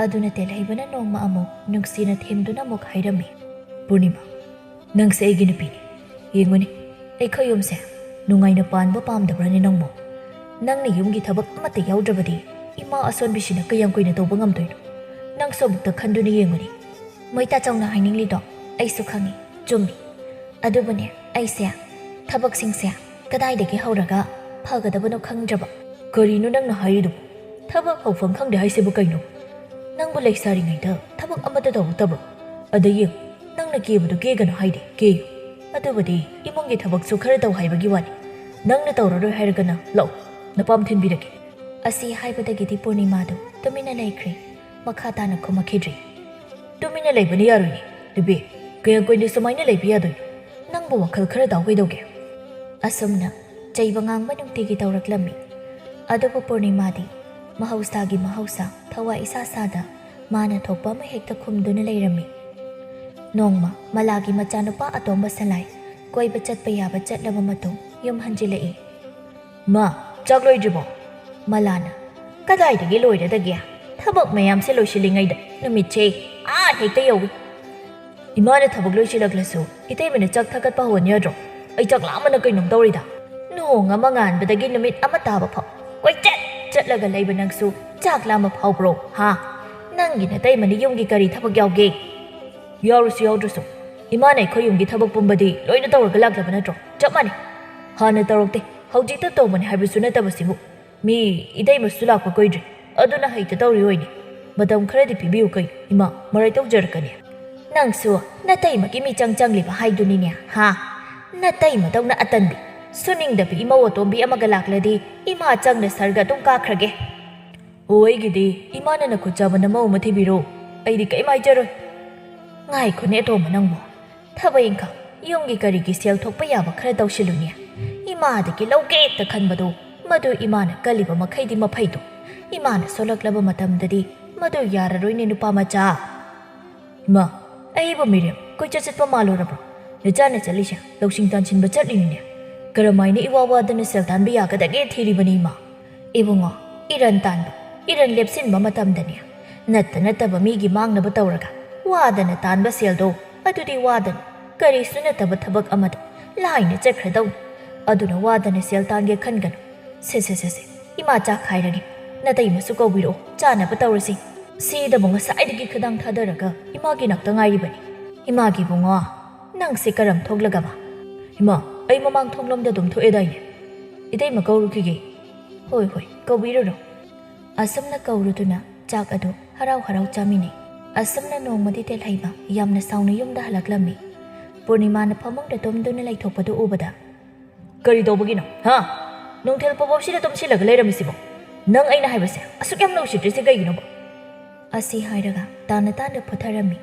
ꯑꯗꯨꯅ ꯇꯦꯜꯍꯩꯕꯅ ꯅꯣꯡꯃ ꯑꯃꯨꯛ ꯅꯨꯡꯁꯤꯅ ꯊꯦꯝꯗꯨꯅ ꯑꯃꯨꯛ ꯍꯥꯏꯔꯝꯃꯤ, "ꯄꯨꯔꯅꯤꯃꯥ, ꯅꯪꯁꯦ ꯑꯩꯒꯤ ꯅꯨꯄꯤꯅꯤ꯫ ꯌꯦꯡꯉꯨꯅꯦ, ꯑꯩꯈꯣꯏ ꯌꯨꯝꯁꯦ ꯅꯨꯡꯉꯥꯏꯅ ꯄꯥꯟꯕ ꯄꯥꯝꯗꯕ꯭ꯔꯅꯦ ꯅꯪꯕꯨ? ꯅꯪꯅ ꯌꯨꯝꯒꯤ ꯊꯕꯛ ꯑꯃꯠꯇ ꯌꯥꯎꯗ꯭ꯔꯕꯗꯤ ꯏꯃꯥ ꯑꯁꯣꯟꯕꯤꯁꯤꯅ ꯀꯌꯥꯝ ꯀꯨꯏꯅ ꯇꯧꯕ ꯉꯝꯗꯣꯏꯅꯣ? ꯅꯪꯁꯨ ꯑꯃꯨꯛꯇ ꯈꯟꯗꯨꯅ ꯌꯦꯡꯉꯨꯅꯦ꯫" "ꯃꯣꯏꯇꯥ ꯆꯥꯎꯅ ꯍꯥꯏꯅꯤꯡꯂꯤꯗꯣ ꯑꯩꯁꯨ ꯈꯪꯉꯤ, ꯆꯨꯝꯃꯤ꯫ ꯑꯗꯨꯕꯨꯅꯦ, ꯑꯩꯁꯦ ꯊꯕꯛꯁꯤꯡꯁꯦ ꯀꯗꯥꯏꯗꯒꯤ ꯍꯧꯔꯒ ꯐꯒꯗꯕꯅꯣ ꯈꯪꯗ꯭ꯔꯕ꯫" "ꯀꯔꯤꯅꯣ ꯅꯪꯅ ꯍꯥꯏꯔꯤꯗꯨꯕꯨ? ꯊꯕꯛ ꯍꯧꯐꯝ ꯈꯪꯗꯦ ꯍꯥꯏꯁꯤꯕꯨ ꯀꯩꯅꯣ? ꯅꯪꯕꯨ ꯂꯩꯁꯥꯔꯤꯉꯩꯗ ꯊꯕꯛ ꯑꯃꯠꯇ ꯇꯧꯔꯛꯇꯕ꯭ꯔꯣ? ꯑꯗ ꯌꯦꯡꯉꯨ, ꯅꯪꯅ ꯀꯦꯕꯗꯨ ꯀꯦꯒꯅꯨ ꯍꯥꯏꯗꯦ, ꯀꯦꯌꯨ꯫ ꯑꯗꯨꯕꯨꯗꯤ ꯏꯃꯨꯡꯒꯤ ꯊꯕꯛꯁꯨ ꯈꯔ ꯇꯧ ꯍꯥꯏꯕꯒꯤ ꯋꯥꯅꯤ꯫ ꯅꯪꯅ ꯇꯧꯔꯔꯣꯏ ꯍꯥꯏꯔꯒꯅ ꯂꯥꯛꯑꯣ, ꯅꯄꯥꯝ ꯊꯤꯟꯕꯤꯔꯒꯦ꯫ ꯑꯁꯤ ꯍꯥꯏꯕꯗꯒꯤꯗꯤ ꯄꯨꯔꯅꯤꯃꯥꯗꯨ ꯇꯨꯃꯤꯟꯅ ꯂꯩꯈ꯭ꯔꯦ꯫ ꯃꯈꯥ ꯇꯥꯅ ꯈꯨꯝꯃꯛꯈꯤꯗ꯭ꯔꯦ꯫ ꯇꯨꯃꯤꯟꯅ ꯂꯩꯕꯅ ꯌꯥꯔꯣꯏꯅꯦ, ꯅꯨꯄꯤ꯫ ꯀꯌꯥꯝ ꯀꯨꯏꯅ ꯁꯨꯃꯥꯏꯅ ꯂꯩꯕ ꯌꯥꯗꯣꯏꯅꯣ? ꯅꯪꯕꯨ ꯋꯥꯈꯜ ꯈꯔ ꯇꯥꯎ ꯀꯩꯗꯧꯒꯦ? ꯑꯁꯨꯝꯅ ꯆꯩꯕ ꯉꯥꯡꯕ ꯅꯨꯡꯇꯤꯒꯤ ꯇꯧꯔꯛꯂꯝꯃꯤ꯫ ꯑꯗꯨꯕꯨ ꯄꯨꯔꯅꯤꯃꯥꯗꯤ ꯃꯍꯧꯁꯥꯒꯤ ꯃꯍꯧꯁꯥ ꯊꯋꯥꯏ ꯏꯁꯥ ꯁꯥꯗ ꯃꯥꯅ ꯊꯣꯛꯄ ꯑꯃ ꯍꯦꯛꯇ ꯈꯨꯝꯗꯨꯅ ꯂꯩꯔꯝꯃꯤ꯫ ꯅꯣꯡꯃ ꯃꯂꯥꯒꯤ ꯃꯆꯥꯅꯨꯄꯥ ꯑꯇꯣꯝꯕ ꯁꯂꯥꯏ ꯀꯣꯏꯕ ꯆꯠꯄ ꯌꯥꯕ ꯆꯠꯂꯕ ꯃꯇꯨꯡ ꯌꯨꯝ ꯍꯟꯖꯤꯜꯂꯛꯏ꯫ "ꯃꯥ, ꯆꯥꯛ ꯂꯣꯏꯗ꯭ꯔꯤꯕꯣ?" ꯃꯂꯥꯅ, "ꯀꯗꯥꯏꯗꯒꯤ ꯂꯣꯏꯔꯗꯒꯦ? ꯊꯕꯛ ꯃꯌꯥꯝꯁꯦ ꯂꯣꯏꯁꯤꯜꯂꯤꯉꯩꯗ ꯅꯨꯃꯤꯠꯁꯦ ꯑꯥ ꯍꯦꯛꯇ ꯌꯧꯏ꯫ ꯏꯃꯥꯅ ꯊꯕꯛ ꯂꯣꯏꯁꯤꯜꯂꯛꯂꯁꯨ ꯏꯇꯩꯃꯅ ꯆꯥꯛ ꯊꯥꯒꯠꯄ ꯍꯧꯍꯟ ꯌꯥꯗ꯭ꯔꯣ? ꯑꯩ ꯆꯥꯛ ꯂꯥꯝꯕꯅ ꯀꯩꯅꯣꯝ ꯇꯧꯔꯤꯗ꯫ ꯅꯣꯡ ꯑꯃ ꯉꯥꯟꯕꯗꯒꯤ ꯅꯨꯃꯤꯠ ꯑꯃ ꯇꯥꯕ ꯐꯥꯎ ꯀꯣꯏꯆꯠ ꯆꯠꯂꯒ ꯂꯩꯕ ꯅꯪꯁꯨ ꯆꯥꯛ ꯂꯥꯝꯕ ꯐꯥꯎꯕ꯭ꯔꯣ, ꯍꯥ? ꯅꯪꯒꯤ ꯅꯇꯩꯃꯅ ꯌꯨꯝꯒꯤ ꯀꯔꯤ ꯊꯕꯛ ꯌꯥꯎꯒꯦ?" "ꯌꯥꯎꯔꯁꯨ ꯌꯥꯎꯗ꯭ꯔꯁꯨ ꯏꯃꯥꯅ ꯑꯩꯈꯣꯏ ꯌꯨꯝꯒꯤ ꯊꯕꯛ ꯄꯨꯝꯕꯗꯤ ꯂꯣꯏꯅ ꯇꯧꯔꯒ ꯂꯥꯛꯂꯕ ꯅꯠꯇ꯭ꯔꯣ? ꯆꯞ ꯃꯥꯟꯅꯩ꯫ ꯍꯥꯟꯅ ꯇꯧꯔꯛꯇꯦ, ꯍꯧꯖꯤꯛꯇ ꯇꯧꯕꯅꯤ ꯍꯥꯏꯕꯁꯨ ꯅꯠꯇꯕꯁꯤꯕꯨ꯫ ꯃꯤ ꯏꯇꯩꯃꯁꯨ ꯂꯥꯛꯄ ꯀꯨꯏꯗ꯭ꯔꯤ, ꯑꯗꯨꯅ ꯍꯩꯇ ꯇꯧꯔꯤ ꯑꯣꯏꯅꯤ꯫ ꯃꯇꯝ ꯈꯔꯗꯤ ꯄꯤꯕꯤꯌꯨ ꯀꯩꯅꯣ, ꯏꯃꯥ, ꯃꯔꯥꯏ ꯇꯧꯖꯔꯛꯀꯅꯤ꯫" "ꯅꯪꯁꯨ ꯅꯇꯩꯃꯒꯤ ꯃꯤꯆꯪ ꯆꯪꯂꯤꯕ ꯍꯥꯏꯗꯨꯅꯤꯅꯦ, ꯍꯥ? ꯅꯇꯩꯃꯗꯧꯅ ꯑꯇꯟꯕꯤ, ꯁꯨꯅꯤꯡꯗꯕꯤ ꯏꯃꯧ ꯑꯇꯣꯝꯕꯤ ꯑꯃꯒ ꯂꯥꯛꯂꯗꯤ ꯏꯃꯥ ꯆꯪꯅ ꯁꯔꯒ ꯑꯗꯨꯝ ꯀꯥꯈ꯭ꯔꯒꯦ꯫" "ꯑꯣ, ꯑꯩꯒꯤꯗꯤ ꯏꯃꯥꯅ ꯅꯈꯨꯠ ꯆꯥꯕ ꯅꯃꯧ ꯑꯃ ꯊꯤꯕꯤꯔꯣ, ꯑꯩꯗꯤ ꯀꯩꯝ ꯍꯥꯏꯖꯔꯣꯏ꯫" "ꯉꯥꯏꯈꯣꯅꯦ ꯑꯇꯣꯝꯕ ꯅꯪꯕꯨ, ꯊꯕꯛ ꯏꯪꯈꯥꯡ, ꯌꯨꯝꯒꯤ ꯀꯔꯤꯒꯤ ꯁꯦꯜ ꯊꯣꯛꯄ ꯌꯥꯕ ꯈꯔ ꯇꯧꯁꯤꯜꯂꯨꯅꯦ꯫ ꯏꯃꯥꯗꯒꯤ ꯂꯧꯒꯦ ꯍꯦꯛꯇ ꯈꯟꯕꯗꯣ, ꯃꯗꯨ ꯏꯃꯥꯅ ꯀꯜꯂꯤꯕ ꯃꯈꯩꯗꯤ ꯃꯐꯩꯗꯣ꯫ ꯏꯃꯥꯅ ꯁꯣꯜꯂꯛꯂꯕ ꯃꯇꯝꯗꯗꯤ ꯃꯗꯨ ꯌꯥꯔꯔꯣꯏꯅꯦ ꯅꯨꯄꯥ ꯃꯆꯥ꯫" "ꯏꯃꯥ, ꯑꯩꯕꯨ ꯃꯤꯔꯦꯝ ꯀꯣꯏꯆꯠ ꯆꯠꯄ ꯃꯥꯜꯂꯨꯔꯕ꯭ꯔꯣ? ꯅꯆꯥꯅ ꯆꯠꯂꯤꯁꯦ ꯂꯧꯁꯤꯡ ꯇꯥꯟꯁꯤꯟꯕ ꯆꯠꯂꯤꯅꯤꯅꯦ꯫ ꯀꯔꯝꯍꯥꯏꯅ ꯏꯋꯥ ꯋꯥꯗꯅ ꯁꯦꯜ ꯇꯥꯟꯕ ꯌꯥꯒꯗꯒꯦ ꯊꯤꯔꯤꯕꯅꯤ ꯏꯃꯥ꯫" "ꯏꯕꯨꯡꯉꯣ, ꯏꯔꯟ ꯇꯥꯟꯕ, ꯏꯔꯟ ꯂꯦꯞꯁꯤꯟꯕ ꯃꯇꯝꯗꯅꯦ, ꯅꯠꯇ ꯅꯠꯇꯕ ꯃꯤꯒꯤ ꯃꯥꯡꯅꯕ ꯇꯧꯔꯒ ꯋꯥꯗꯅ ꯇꯥꯟꯕ ꯁꯦꯜꯗꯣ, ꯑꯗꯨꯗꯤ ꯋꯥꯗꯅ, ꯀꯔꯤꯁꯨ ꯅꯠꯇꯕ ꯊꯕꯛ ꯑꯃꯗ ꯂꯥꯏꯅ ꯆꯠꯈ꯭ꯔꯗꯧꯅꯤ꯫ ꯑꯗꯨꯅ ꯋꯥꯗꯅ ꯁꯦꯜ ꯇꯥꯟꯒꯦ ꯈꯟꯒꯅꯨ꯫ ꯁꯦ, ꯁꯦ, ꯁꯦ, ꯁꯦ, ꯏꯃꯥ ꯆꯥꯛ ꯈꯥꯏꯔꯒꯦ꯫ ꯅꯇꯩꯃꯁꯨ ꯀꯧꯕꯤꯔꯛꯑꯣ, ꯆꯥꯅꯕ ꯇꯧꯔꯁꯤ꯫" ꯁꯤꯗꯕꯨ ꯉꯁꯥꯏꯗꯒꯤ ꯈꯗꯥꯡ ꯊꯥꯗꯔꯒ ꯏꯃꯥꯒꯤ ꯅꯥꯛꯇ ꯉꯥꯏꯔꯤꯕꯅꯤ꯫ "ꯏꯃꯥꯒꯤ ꯏꯕꯨꯡꯉꯣ, ꯅꯪꯁꯦ ꯀꯔꯝ ꯊꯣꯛꯂꯒꯕ?" "ꯏꯃꯥ, ꯑꯩ ꯃꯃꯥꯡ ꯊꯣꯡꯂꯣꯝꯗ ꯑꯗꯨꯝ ꯊꯣꯛꯑꯦꯗꯥꯏꯅꯦ꯫ ꯏꯇꯩꯃ ꯀꯧꯔꯨꯈꯤꯒꯦ꯫" "ꯍꯣꯏ, ꯍꯣꯏ, ꯀꯧꯕꯤꯔꯨꯔꯣ꯫" ꯑꯁꯨꯝꯅ ꯀꯧꯔꯨꯗꯨꯅ ꯆꯥꯛ ꯑꯗꯨ ꯍꯔꯥꯎ ꯍꯔꯥꯎ ꯆꯥꯃꯤꯟꯅꯩ꯫ ꯑꯁꯨꯝꯅ ꯅꯣꯡꯃꯗꯤ ꯇꯦꯜꯍꯩꯕ ꯌꯥꯝꯅ ꯁꯥꯎꯅ ꯌꯨꯝꯗ ꯍꯜꯂꯛꯂꯝꯃꯤ꯫ ꯄꯨꯔꯅꯤꯃꯥꯅ ꯐꯃꯨꯡꯗ ꯇꯨꯝꯗꯨꯅ ꯂꯩꯊꯣꯛꯄꯗꯨ ꯎꯕꯗ, "ꯀꯔꯤ ꯇꯧꯕꯒꯤꯅꯣ, ꯍꯥ? ꯅꯨꯡꯊꯤꯜ ꯐꯥꯎꯕꯁꯤꯗ ꯇꯨꯝꯁꯤꯜꯂꯒ ꯂꯩꯔꯝꯃꯤꯁꯤꯕꯣ? ꯅꯪ ꯑꯩꯅ ꯍꯥꯏꯕꯁꯦ ꯑꯁꯨꯛ ꯌꯥꯝꯅ ꯎꯁꯤꯠꯇ꯭ꯔꯤꯁꯦ ꯀꯩꯒꯤꯅꯣꯕ?" ꯑꯁꯤ ꯍꯥꯏꯔꯒ ꯇꯥꯅ ꯇꯥꯅ ꯐꯨꯊꯔꯝꯃꯤ꯫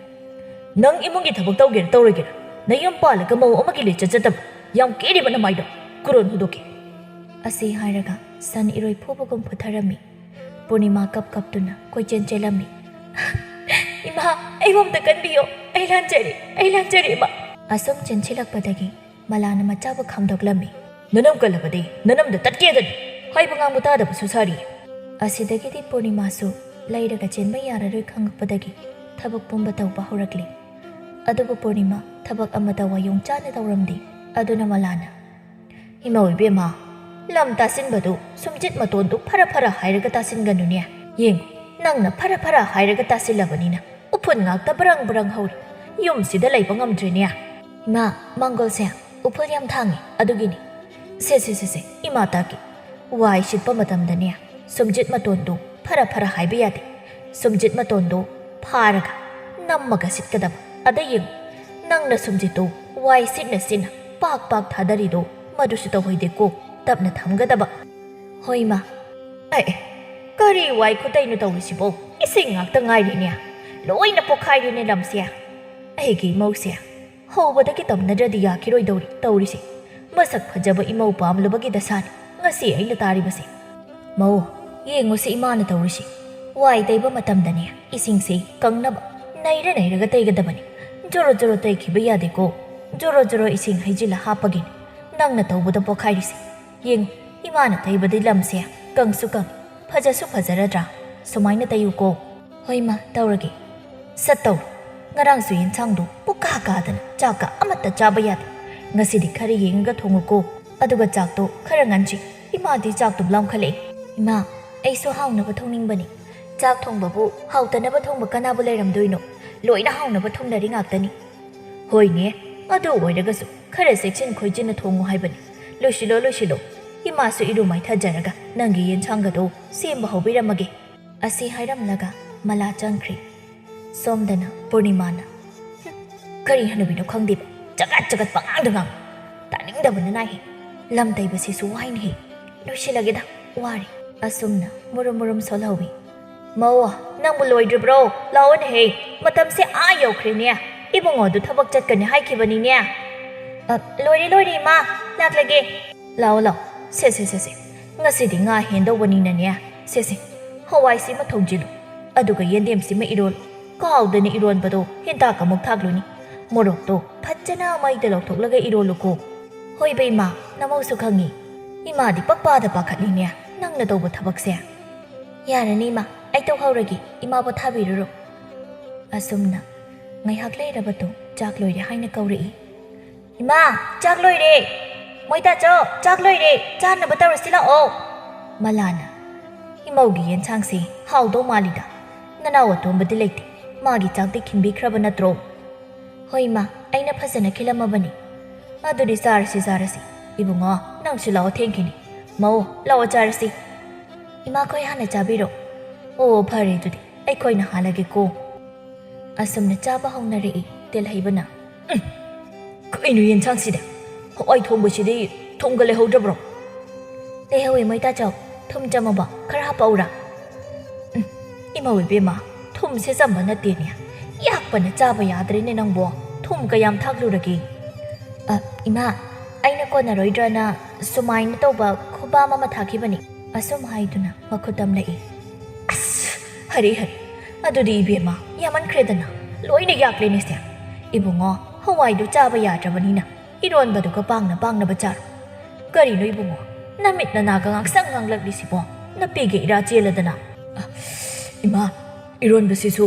"ꯅꯪ ꯏꯃꯨꯡꯒꯤ ꯊꯕꯛ ꯇꯧꯒꯦꯔꯥ ꯇꯧꯔꯣꯏꯒꯦꯔꯥ, ꯅꯌꯨꯝ ꯄꯥꯜꯂꯒ ꯃꯧ ꯑꯃꯒꯤ ꯂꯤꯆꯠ ꯆꯠꯇꯕ ꯌꯥꯝ ꯀꯦꯔꯤꯕ ꯅꯃꯥꯏꯗꯣ ꯀꯨꯔꯣꯟ ꯍꯨꯗꯣꯛꯀꯦ!" ꯑꯁꯤ ꯍꯥꯏꯔꯒ ꯁꯟ ꯏꯔꯣꯏ ꯐꯨꯕꯒꯨꯝ ꯐꯨꯊꯔꯝꯃꯤ꯫ ꯄꯨꯔꯅꯤꯃꯥ ꯀꯞ ꯀꯞꯇꯨꯅ ꯀꯣꯏꯆꯦꯟ ꯆꯦꯜꯂꯝꯃꯤ꯫ "ꯏꯃꯥ, ꯑꯩꯕꯨ ꯑꯝꯇ ꯀꯟꯕꯤꯌꯣ, ꯑꯩ ꯂꯥꯟꯖꯔꯦ, ꯑꯩ ꯂꯥꯟꯖꯔꯦ, ꯏꯃꯥ!" ꯑꯁꯨꯝ ꯆꯦꯟꯁꯤꯜꯂꯛꯄꯗꯒꯤ ꯃꯂꯥꯅ ꯃꯆꯥꯕꯨ ꯈꯥꯝꯗꯣꯛꯂꯝꯃꯤ꯫ "ꯅꯅꯝ ꯀꯜꯂꯕꯗꯤ ꯅꯅꯝꯗ ꯇꯠꯀꯦꯗꯅꯤ, ꯍꯥꯏꯕ ꯉꯥꯡꯕ ꯇꯥꯗꯕꯁꯨ ꯁꯥꯔꯤ!" ꯑꯁꯤꯗꯒꯤꯗꯤ ꯄꯨꯔꯅꯤꯃꯥꯁꯨ ꯂꯩꯔꯒ ꯆꯦꯟꯕ ꯌꯥꯔꯔꯣꯏ ꯈꯪꯉꯛꯄꯗꯒꯤ ꯊꯕꯛ ꯄꯨꯝꯕ ꯇꯧꯕ ꯍꯧꯔꯛꯂꯤ꯫ ꯑꯗꯨꯕꯨ ꯄꯨꯔꯅꯤꯃꯥ ꯊꯕꯛ ꯑꯃꯠꯇ ꯋꯥꯌꯣꯡ ꯆꯥꯅ ꯇꯧꯔꯝꯗꯦ꯫ ꯑꯗꯨꯅ ꯃꯂꯥꯅ, "ꯏꯃꯧ ꯏꯕꯦꯝꯃ, ꯂꯝ ꯇꯥꯁꯤꯟꯕꯗꯨ ꯁꯨꯝꯖꯤꯠ ꯃꯇꯣꯟꯗꯨ ꯐꯔ ꯐꯔ ꯍꯥꯏꯔꯒ ꯇꯥꯁꯤꯟꯒꯅꯨꯅꯦ꯫ ꯌꯦꯡꯉꯨ, ꯅꯪꯅ ꯐꯔ ꯐꯔ ꯍꯥꯏꯔꯒ ꯇꯥꯁꯤꯜꯂꯕꯅꯤꯅ ꯎꯐꯨꯟ ꯉꯥꯛꯇ ꯕ꯭ꯔꯪ ꯕ꯭ꯔꯪ ꯍꯧꯔꯤ꯫ ꯌꯨꯝꯁꯤꯗ ꯂꯩꯕ ꯉꯝꯗ꯭ꯔꯦꯅꯦ꯫ ꯏꯃꯥ, ꯃꯥꯡꯒꯣꯜꯁꯦ ꯎꯐꯨꯜ ꯌꯥꯝ ꯊꯥꯡꯉꯤ, ꯑꯗꯨꯒꯤꯅꯤ꯫ ꯁꯦ, ꯁꯦ, ꯁꯦ, ꯁꯦ, ꯏꯃꯥ ꯇꯥꯒꯦ꯫ ꯋꯥꯏ ꯁꯤꯠꯄ ꯃꯇꯝꯗꯅꯦ ꯁꯨꯝꯖꯤꯠ ꯃꯇꯣꯟꯗꯨ ꯐꯔ ꯐꯔ ꯍꯥꯏꯕ ꯌꯥꯗꯦ꯫ ꯁꯨꯝꯖꯤꯠ ꯃꯇꯣꯟꯗꯨ ꯐꯥꯔꯒ ꯅꯝꯃꯒ ꯁꯤꯠꯀꯗꯕ꯫ ꯑꯗ ꯌꯦꯡꯉꯨ, ꯅꯪꯅ ꯁꯨꯝꯖꯤꯠꯇꯨ ꯋꯥꯏ ꯁꯤꯠꯅ ꯁꯤꯠꯅ ꯄꯥꯛ ꯄꯥꯛ ꯊꯥꯗꯔꯤꯗꯣ ꯃꯗꯨꯁꯨ ꯇꯧꯍꯩꯗꯦꯀꯣ, ꯇꯞꯅ ꯊꯝꯒꯗꯕ꯫" "ꯍꯣꯏ, ꯏꯃꯥ꯫" "ꯑꯦ, ꯑꯦ, ꯀꯔꯤ ꯋꯥꯏ ꯈꯨꯇꯩꯅꯣ ꯇꯧꯔꯤꯁꯤꯕꯣ? ꯏꯁꯤꯡ ꯉꯥꯛꯇ ꯉꯥꯏꯔꯤꯅꯦ, ꯂꯣꯏꯅ ꯄꯣꯛꯈꯥꯏꯔꯦꯅꯦ ꯂꯝꯁꯦ꯫ ꯑꯩꯒꯤ ꯏꯃꯧꯁꯦ ꯍꯧꯕꯗꯒꯤ ꯇꯝꯅꯗ꯭ꯔꯗꯤ ꯌꯥꯈꯤꯔꯣꯏꯗꯧꯔꯤ ꯇꯧꯔꯤꯁꯦ꯫ ꯃꯁꯛ ꯐꯖꯕ ꯏꯃꯧ ꯄꯥꯝꯂꯨꯕꯒꯤ ꯗꯁꯥꯅꯤ ꯉꯁꯤ ꯑꯩꯅ ꯇꯥꯔꯤꯕꯁꯦ꯫ ꯃꯧ, ꯌꯦꯡꯉꯨꯁꯤ ꯏꯃꯥꯅ ꯇꯧꯔꯤꯁꯤ꯫ ꯋꯥꯏ ꯇꯩꯕ ꯃꯇꯝꯗꯅꯦ ꯏꯁꯤꯡꯁꯦ ꯀꯪꯅꯕ ꯅꯩꯔ ꯅꯩꯔꯒ ꯇꯩꯒꯗꯕꯅꯤ꯫ ꯖꯣꯔꯣ ꯖꯣꯔꯣ ꯇꯩꯈꯤꯕ ꯌꯥꯗꯦꯀꯣ꯫ ꯖꯣꯔꯣ ꯖꯣꯔꯣ ꯏꯁꯤꯡ ꯍꯩꯖꯤꯜꯂ ꯍꯥꯞꯄꯒꯤꯅꯤ ꯅꯪꯅ ꯇꯧꯕꯗ ꯄꯣꯈꯥꯏꯔꯤꯁꯦ꯫ ꯌꯦꯡꯉꯨ, ꯏꯃꯥꯅ ꯇꯩꯕꯗꯤ ꯂꯝꯁꯦ ꯀꯪꯁꯨ ꯀꯪ, ꯐꯖꯁꯨ ꯐꯖꯔꯗ꯭ꯔꯥ? ꯁꯨꯃꯥꯏꯅ ꯇꯩꯌꯨꯀꯣ꯫" "ꯍꯣꯏ ꯃꯥ, ꯇꯧꯔꯒꯦ꯫" "ꯁꯠ ꯇꯧꯔꯣ꯫ ꯉꯔꯥꯡꯁꯨ ꯌꯦꯟꯁꯥꯡꯗꯣ ꯄꯨꯛꯀꯥ ꯀꯥꯗꯅ ꯆꯥꯛꯀ ꯑꯃꯠꯇ ꯆꯥꯕ ꯌꯥꯗꯦ꯫ ꯉꯁꯤꯗꯤ ꯈꯔ ꯌꯦꯡꯉꯒ ꯊꯣꯡꯉꯨꯀꯣ꯫ ꯑꯗꯨꯒ ꯆꯥꯛꯇꯣ ꯈꯔ ꯉꯟꯁꯤ꯫ ꯏꯃꯥꯗꯤ ꯆꯥꯛꯇꯨ ꯂꯥꯝꯈꯠꯂꯛꯑꯦ꯫" "ꯏꯃꯥ, ꯑꯩꯁꯨ ꯍꯥꯎꯅꯕ ꯊꯣꯡꯅꯤꯡꯕꯅꯤ꯫ ꯆꯥꯛ ꯊꯣꯡꯕꯕꯨ ꯍꯥꯎꯇꯅꯕ ꯊꯣꯡꯕ ꯀꯅꯥꯕꯨ ꯂꯩꯔꯝꯗꯣꯏꯅꯣ? ꯂꯣꯏꯅ ꯍꯥꯎꯅꯕ ꯊꯣꯡꯅꯔꯤ ꯉꯥꯛꯇꯅꯤ꯫" "ꯍꯣꯏꯅꯦ, ꯑꯗꯨ ꯑꯣꯏꯔꯒꯁꯨ ꯈꯔ ꯆꯦꯛꯁꯤꯟ ꯈꯣꯏꯖꯤꯟꯅ ꯊꯣꯡꯉꯨ ꯍꯥꯏꯕꯅꯤ꯫ ꯂꯣꯏꯁꯤꯜꯂꯣ, ꯂꯣꯏꯁꯤꯜꯂꯣ꯫ ꯏꯃꯥꯁꯨ ꯏꯔꯨ ꯃꯥꯏꯊꯖꯔꯒ ꯅꯪꯒꯤ ꯌꯦꯟꯁꯥꯡꯒꯗꯣ ꯁꯦꯝꯕ ꯍꯧꯕꯤꯔꯝꯃꯒꯦ꯫" ꯑꯁꯤ ꯍꯥꯏꯔꯝꯂꯒ ꯃꯂꯥ ꯆꯪꯈ꯭ꯔꯦ꯫ ꯁꯣꯝꯗꯅ ꯄꯨꯔꯅꯤꯃꯥꯅ, "ꯍꯨꯝ, ꯀꯔꯤ ꯍꯅꯨꯕꯤꯅꯣ ꯈꯪꯗꯦꯕ, ꯆꯒꯠ ꯆꯒꯠ ꯄꯉꯥꯡꯗ ꯉꯥꯡ꯫ ꯇꯥꯅꯤꯡꯗꯕꯅ ꯅꯥꯏꯍꯦ꯫ ꯂꯝ ꯇꯩꯕꯁꯤꯁꯨ ꯋꯥꯏꯅꯦꯍꯦ꯫ ꯂꯣꯏꯁꯤꯜꯂꯒꯦꯗ, ꯋꯥꯔꯦ꯫ ꯑꯁꯨꯝꯅ ꯃꯨꯔꯨꯝ ꯃꯨꯔꯨꯝ ꯁꯣꯜꯍꯧꯏ꯫ "ꯃꯧ, ꯅꯪꯕꯨ ꯂꯣꯏꯗ꯭ꯔꯤꯕ꯭ꯔꯣ? ꯂꯥꯛꯑꯣꯅꯦꯍꯦ꯫ ꯃꯇꯝꯁꯦ ꯑꯥ ꯌꯧꯈ꯭ꯔꯦꯅꯦ꯫ ꯏꯕꯨꯡꯉꯣꯗꯨ ꯊꯕꯛ ꯆꯠꯀꯅꯤ ꯍꯥꯏꯈꯤꯕꯅꯤꯅꯦ꯫" "ꯑ, ꯂꯣꯏꯔꯦ, ꯂꯣꯏꯔꯦ, ꯏꯃꯥ꯫ ꯂꯥꯛꯂꯒꯦ꯫" "ꯂꯥꯛꯑꯣ, ꯂꯥꯛꯑꯣ꯫ ꯁꯦ, ꯁꯦ, ꯁꯦ, ꯁꯦ꯫ ꯉꯁꯤꯗꯤ ꯉꯥ ꯍꯦꯟꯗꯧꯕꯅꯤꯅꯅꯦ꯫ ꯁꯦ, ꯁꯦ꯫ ꯍꯋꯥꯏꯁꯤꯃ ꯊꯣꯡꯖꯤꯜꯂꯨ꯫ ꯑꯗꯨꯒ ꯌꯦꯟꯗꯦꯝꯁꯤꯃ ꯏꯔꯣꯜꯂꯨ꯫ ꯀꯥꯎꯗꯅ ꯏꯔꯣꯟꯕꯗꯣ ꯍꯦꯟꯇꯥꯛ ꯑꯃꯨꯛ ꯊꯥꯛꯂꯨꯅꯤ꯫ ꯃꯣꯔꯣꯛꯇꯣ ꯐꯖꯅ ꯃꯩꯗ ꯂꯧꯊꯣꯛꯂꯒ ꯏꯔꯣꯜꯂꯨꯀꯣ꯫" "ꯍꯣꯏꯕ ꯏꯃꯥ, ꯅꯃꯧꯁꯨ ꯈꯪꯉꯤ꯫ ꯏꯃꯥꯗꯤ ꯄꯛꯄꯥꯗ ꯄꯥꯈꯠꯂꯤꯅꯦ, ꯅꯪꯅ ꯇꯧꯕ ꯊꯕꯛꯁꯦ꯫" "ꯌꯥꯔꯅꯤ ꯏꯃꯥ, ꯑꯩ ꯇꯧꯍꯧꯔꯒꯦ꯫ ꯏꯃꯥ ꯄꯣꯊꯥꯕꯤꯔꯨꯔꯣ꯫" ꯑꯁꯨꯝꯅ ꯉꯥꯏꯍꯥꯛ ꯂꯩꯔꯕꯗꯣ ꯆꯥꯛ ꯂꯣꯏꯔꯦ ꯍꯥꯏꯅ ꯀꯧꯔꯛꯏ꯫ "ꯏꯃꯥ, ꯆꯥꯛ ꯂꯣꯏꯔꯦ꯫ ꯃꯣꯏꯇꯥꯆꯧ, ꯆꯥꯛ ꯂꯣꯏꯔꯦ꯫ ꯆꯥꯅꯕ ꯇꯧꯔꯁꯤ ꯂꯥꯛꯑꯣ꯫" ꯃꯂꯥꯅ, "ꯏꯃꯧꯒꯤ ꯌꯦꯟꯁꯥꯡꯁꯤ ꯍꯥꯎꯗꯧ ꯃꯥꯜꯂꯤꯗ꯫ ꯅꯅꯥꯎ ꯑꯇꯣꯝꯕꯗꯤ ꯂꯩꯇꯦ꯫ ꯃꯥꯒꯤ ꯆꯥꯛꯇꯤ ꯈꯤꯟꯕꯤꯈ꯭ꯔꯕ ꯅꯠꯇ꯭ꯔꯣ?" "ꯍꯣꯏ ꯏꯃꯥ, ꯑꯩꯅ ꯐꯖꯅ ꯈꯤꯜꯂꯝꯃꯕꯅꯤ꯫" "ꯑꯗꯨꯗꯤ ꯆꯥꯔꯁꯤ, ꯆꯥꯔꯁꯤ꯫ ꯏꯕꯨꯡꯉꯣ, ꯅꯪꯁꯨ ꯂꯥꯛꯑꯣ, ꯊꯦꯡꯈꯤꯅꯤ꯫ ꯃꯧ, ꯂꯥꯛꯑꯣ ꯆꯥꯔꯁꯤ꯫" "ꯏꯃꯥꯈꯣꯏ ꯍꯥꯟꯅ ꯆꯥꯕꯤꯔꯣ꯫" "ꯑꯣ, ꯐꯔꯦ ꯑꯗꯨꯗꯤ꯫ ꯑꯩꯈꯣꯏꯅ ꯍꯥꯜꯂꯒꯦꯀꯣ꯫" ꯑꯁꯨꯝꯅ ꯆꯥꯕ ꯍꯧꯅꯔꯛꯏ꯫ ꯇꯦꯜꯍꯩꯕꯅ, "ꯎꯝ, ꯀꯩꯅꯣ ꯌꯦꯟꯁꯥꯡꯁꯤꯗ? ꯍꯋꯥꯏ ꯊꯣꯡꯕꯁꯤꯗꯤ ꯊꯨꯝꯒ ꯂꯩꯍꯧꯗ꯭ꯔꯕ꯭ꯔꯣ?" "ꯂꯩꯍꯧꯋꯦ ꯃꯣꯏꯇꯥꯆꯧ꯫ ꯊꯨꯝ ꯆꯝꯃꯕꯣ? ꯈꯔ ꯍꯥꯞꯄꯛꯎꯔꯥ?" "ꯎꯝ, ꯏꯃꯧ ꯏꯕꯦꯝꯃ, ꯊꯨꯝꯁꯦ ꯆꯝꯕ ꯅꯠꯇꯦꯅꯦ꯫ ꯌꯥꯛꯄꯅ ꯆꯥꯕ ꯌꯥꯗ꯭ꯔꯦꯅꯦ ꯅꯪꯕꯣ꯫ ꯊꯨꯝ ꯀꯌꯥꯝ ꯊꯥꯛꯂꯨꯔꯒꯦ?" "ꯑ, ꯏꯃꯥ, ꯑꯩꯅ ꯀꯣꯟꯅꯔꯣꯏꯗ꯭ꯔꯅ ꯁꯨꯃꯥꯏꯅ ꯇꯧꯕ ꯈꯨꯕꯥꯝ ꯑꯃ ꯊꯥꯈꯤꯕꯅꯤ꯫" ꯑꯁꯨꯝ ꯍꯥꯏꯗꯨꯅ ꯃꯈꯨꯠ ꯇꯝꯂꯛꯏ꯫ "ꯑꯁ, ꯍꯔꯦ ꯍꯔꯦ, ꯑꯗꯨꯗꯤ ꯏꯕꯦꯝꯃ, ꯌꯥꯝꯃꯟꯈ꯭ꯔꯦꯗꯅ꯫ ꯂꯣꯏꯅ ꯌꯥꯛꯂꯦꯅꯦꯁꯦ꯫ ꯏꯕꯨꯡꯉꯣ, ꯍꯋꯥꯏꯗꯨ ꯆꯥꯕ ꯌꯥꯗ꯭ꯔꯕꯅꯤꯅ ꯏꯔꯣꯟꯕꯗꯨꯒ ꯄꯥꯡꯅ ꯄꯥꯡꯅꯕ ꯆꯥꯔꯣ꯫ ꯀꯔꯤꯅꯣ ꯏꯕꯨꯡꯉꯣ, ꯅꯃꯤꯠ ꯅꯅꯥꯒ ꯉꯥꯡꯁꯪ ꯉꯥꯡꯂꯛꯂꯤꯁꯤꯕꯣ? ꯅꯄꯤꯒ ꯏꯔꯥ ꯆꯦꯜꯂꯗꯅ꯫" "ꯑ, ꯏꯃꯥ, ꯏꯔꯣꯟꯕꯁꯤꯁꯨ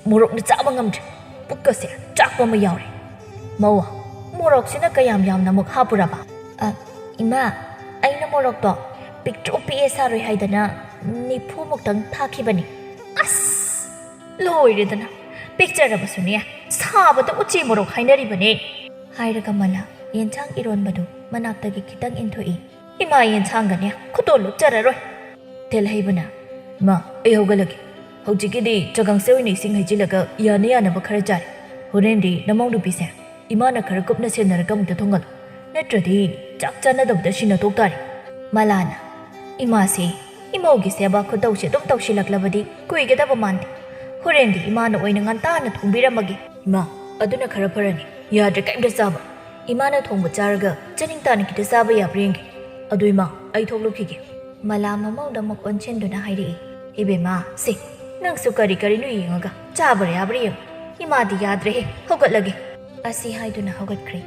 ꯃꯣꯔꯣꯛꯅ ꯆꯥꯕ ꯉꯝꯗ꯭ꯔꯦ꯫ ꯄꯨꯛꯀꯁꯦ ꯆꯥꯛꯄ ꯑꯃ ꯌꯥꯎꯔꯦ꯫ ꯃꯧ, ꯃꯣꯔꯣꯛꯁꯤꯅ ꯀꯌꯥꯝ ꯌꯥꯝꯅ ꯑꯃꯨꯛ ꯍꯥꯞꯄꯨꯔꯕ?" "ꯑ, ꯏꯃꯥ, ꯑꯩꯅ ꯃꯣꯔꯣꯛꯇꯣ ꯄꯤꯛꯇ꯭ꯔꯨ ꯄꯤꯛꯑꯦ ꯁꯥꯔꯣꯏ ꯍꯥꯏꯗꯅ ꯅꯤꯐꯨ ꯃꯨꯛꯇꯪ ꯊꯥꯛꯈꯤꯕꯅꯤ꯫" "ꯑꯁ, ꯂꯣꯏꯔꯦꯗꯅ꯫ ꯄꯤꯛꯆꯔꯕꯁꯨꯅꯦ, ꯁꯥꯕꯗ ꯎꯆꯤ ꯃꯣꯔꯣꯛ ꯍꯥꯏꯅꯔꯤꯕꯅꯦ꯫" ꯍꯥꯏꯔꯒ ꯃꯂꯥ ꯌꯦꯟꯁꯥꯡ ꯏꯔꯣꯟꯕꯗꯨ ꯃꯅꯥꯛꯇꯒꯤ ꯈꯤꯇꯪ ꯏꯟꯊꯣꯛꯏ꯫ "ꯏꯃꯥ ꯌꯦꯟꯁꯥꯡꯒꯅꯦ ꯈꯨꯇꯣꯜ ꯂꯨꯞꯆꯔꯔꯣꯏ꯫" ꯇꯦꯜꯍꯩꯕꯅ, "ꯏꯃꯥ, ꯑꯩ ꯍꯧꯒꯠꯂꯒꯦ꯫ ꯍꯧꯖꯤꯛꯀꯤꯗꯤ ꯆꯒꯪꯁꯦ ꯑꯣꯏꯅ ꯏꯁꯤꯡ ꯍꯩꯖꯤꯜꯂꯒ ꯌꯥꯅ ꯌꯥꯅꯕ ꯈꯔ ꯆꯥꯔꯦ꯫ ꯍꯣꯔꯦꯟꯗꯤ ꯅꯃꯧ ꯅꯨꯄꯤꯁꯦ ꯏꯃꯥꯅ ꯈꯔ ꯀꯨꯞꯅ ꯁꯦꯟꯅꯔꯒ ꯑꯃꯨꯛꯇ ꯊꯣꯡꯍꯜꯂꯨ, ꯅꯠꯇ꯭ꯔꯗꯤ ꯆꯥꯛ ꯆꯥꯅꯗꯕꯗ ꯁꯤꯅ ꯊꯣꯛ ꯇꯥꯔꯦ꯫ ꯃꯂꯥꯅ, "ꯏꯃꯥꯁꯦ ꯏꯃꯧꯒꯤ ꯁꯦꯕꯥ ꯈꯨꯇꯧꯁꯦ ꯑꯗꯨꯝ ꯇꯧꯁꯤꯜꯂꯛꯂꯕꯗꯤ ꯀꯨꯏꯒꯗꯕ ꯃꯥꯟꯗꯦ꯫ ꯍꯣꯔꯦꯟꯗꯤ ꯏꯃꯥꯅ ꯑꯣꯏꯅ ꯉꯟꯇꯥꯅ ꯊꯣꯡꯕꯤꯔꯝꯃꯒꯦ꯫" "ꯏꯃꯥ, ꯑꯗꯨꯅ ꯈꯔ ꯐꯔꯅꯤ꯫ ꯌꯥꯗ꯭ꯔꯦ ꯀꯩꯝꯇ ꯆꯥꯕ꯫ ꯏꯃꯥꯅ ꯊꯣꯡꯕ ꯆꯥꯔꯒ ꯆꯥꯅꯤꯡ ꯇꯥꯅ ꯈꯤꯇ ꯆꯥꯕ ꯌꯥꯕ꯭ꯔꯥ ꯌꯦꯡꯒꯦ꯫ ꯑꯗꯨ ꯏꯃꯥ, ꯑꯩ ꯊꯣꯛꯂꯨꯈꯤꯒꯦ꯫" ꯃꯂꯥ ꯃꯃꯧꯗ ꯑꯃꯨꯛ ꯑꯣꯟꯁꯤꯟꯗꯨꯅ ꯍꯥꯏꯔꯛꯏ, "ꯏꯕꯦꯝꯃ, ꯁꯦ, ꯅꯪꯁꯨ ꯀꯔꯤ ꯀꯔꯤꯅꯣ ꯌꯦꯡꯉꯒ ꯆꯥꯕ꯭ꯔꯥ ꯌꯥꯕ꯭ꯔꯥ ꯌꯦꯡꯉꯨ꯫ ꯏꯃꯥꯗꯤ ꯌꯥꯗ꯭ꯔꯦꯍꯦ, ꯍꯧꯒꯠꯂꯒꯦ꯫" ꯑꯁꯤ ꯍꯥꯏꯗꯨꯅ ꯍꯧꯒꯠꯈ꯭ꯔꯦ꯫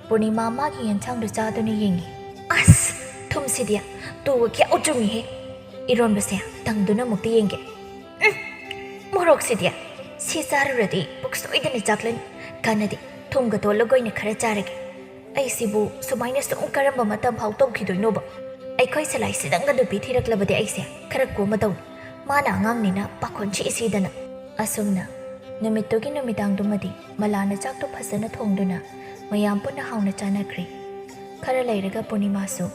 ꯄꯨꯔꯅꯤꯃꯥ ꯃꯥꯒꯤ ꯌꯦꯟꯁꯥꯡꯗꯨ ꯆꯥꯗꯨꯅ ꯌꯦꯡꯉꯤ꯫ "ꯑꯁ, ꯊꯨꯝꯁꯤꯗꯤ ꯇꯨꯒ ꯈ꯭ꯌꯥꯎ ꯆꯨꯝꯃꯤꯍꯦ꯫ ꯏꯔꯣꯟꯕꯁꯦ ꯇꯪꯗꯨꯅ ꯑꯃꯨꯛꯇ ꯌꯦꯡꯒꯦ꯫ ꯎꯝ, ꯃꯣꯔꯣꯛꯁꯤꯗꯤ ꯁꯤ ꯆꯥꯔꯨꯔꯗꯤ ꯄꯨꯛ ꯁꯣꯏꯗꯅ ꯆꯥꯛꯂꯅꯤ꯫ ꯀꯥꯟꯅꯗꯦ, ꯊꯨꯝꯒ ꯇꯣꯜꯂꯒ ꯑꯣꯏꯅ ꯈꯔ ꯆꯥꯔꯒꯦ꯫ ꯑꯩꯁꯤꯕꯨ ꯁꯨꯃꯥꯏꯅ ꯁꯨꯝ ꯀꯔꯝꯕ ꯃꯇꯝ ꯐꯥꯎ ꯇꯧꯈꯤꯗꯣꯏꯅꯣꯕ? ꯑꯩꯈꯣꯏ ꯁꯂꯥꯏ ꯁꯤꯗꯪꯒ ꯅꯨꯄꯤ ꯊꯤꯔꯛꯂꯕꯗꯤ ꯑꯩꯁꯦ ꯈꯔ ꯀꯣꯝꯃꯗꯧꯅꯤ꯫ ꯃꯥꯅ ꯑꯉꯥꯡꯅꯤꯅ ꯄꯥꯈꯣꯟ ꯁꯤ ꯁꯤꯗꯅ꯫" ꯑꯁꯨꯝꯅ ꯅꯨꯃꯤꯠꯇꯨꯒꯤ ꯅꯨꯃꯤꯗꯥꯡꯗꯨꯃꯗꯤ ꯃꯂꯥꯅ ꯆꯥꯛꯇꯨ ꯐꯖꯅ ꯊꯣꯡꯗꯨꯅ ꯃꯌꯥꯝ ꯄꯨꯟꯅ ꯍꯥꯎꯅ ꯆꯥꯅꯈ꯭ꯔꯦ꯫ ꯈꯔ ꯂꯩꯔꯒ ꯄꯨꯔꯅꯤꯃꯥꯁꯨ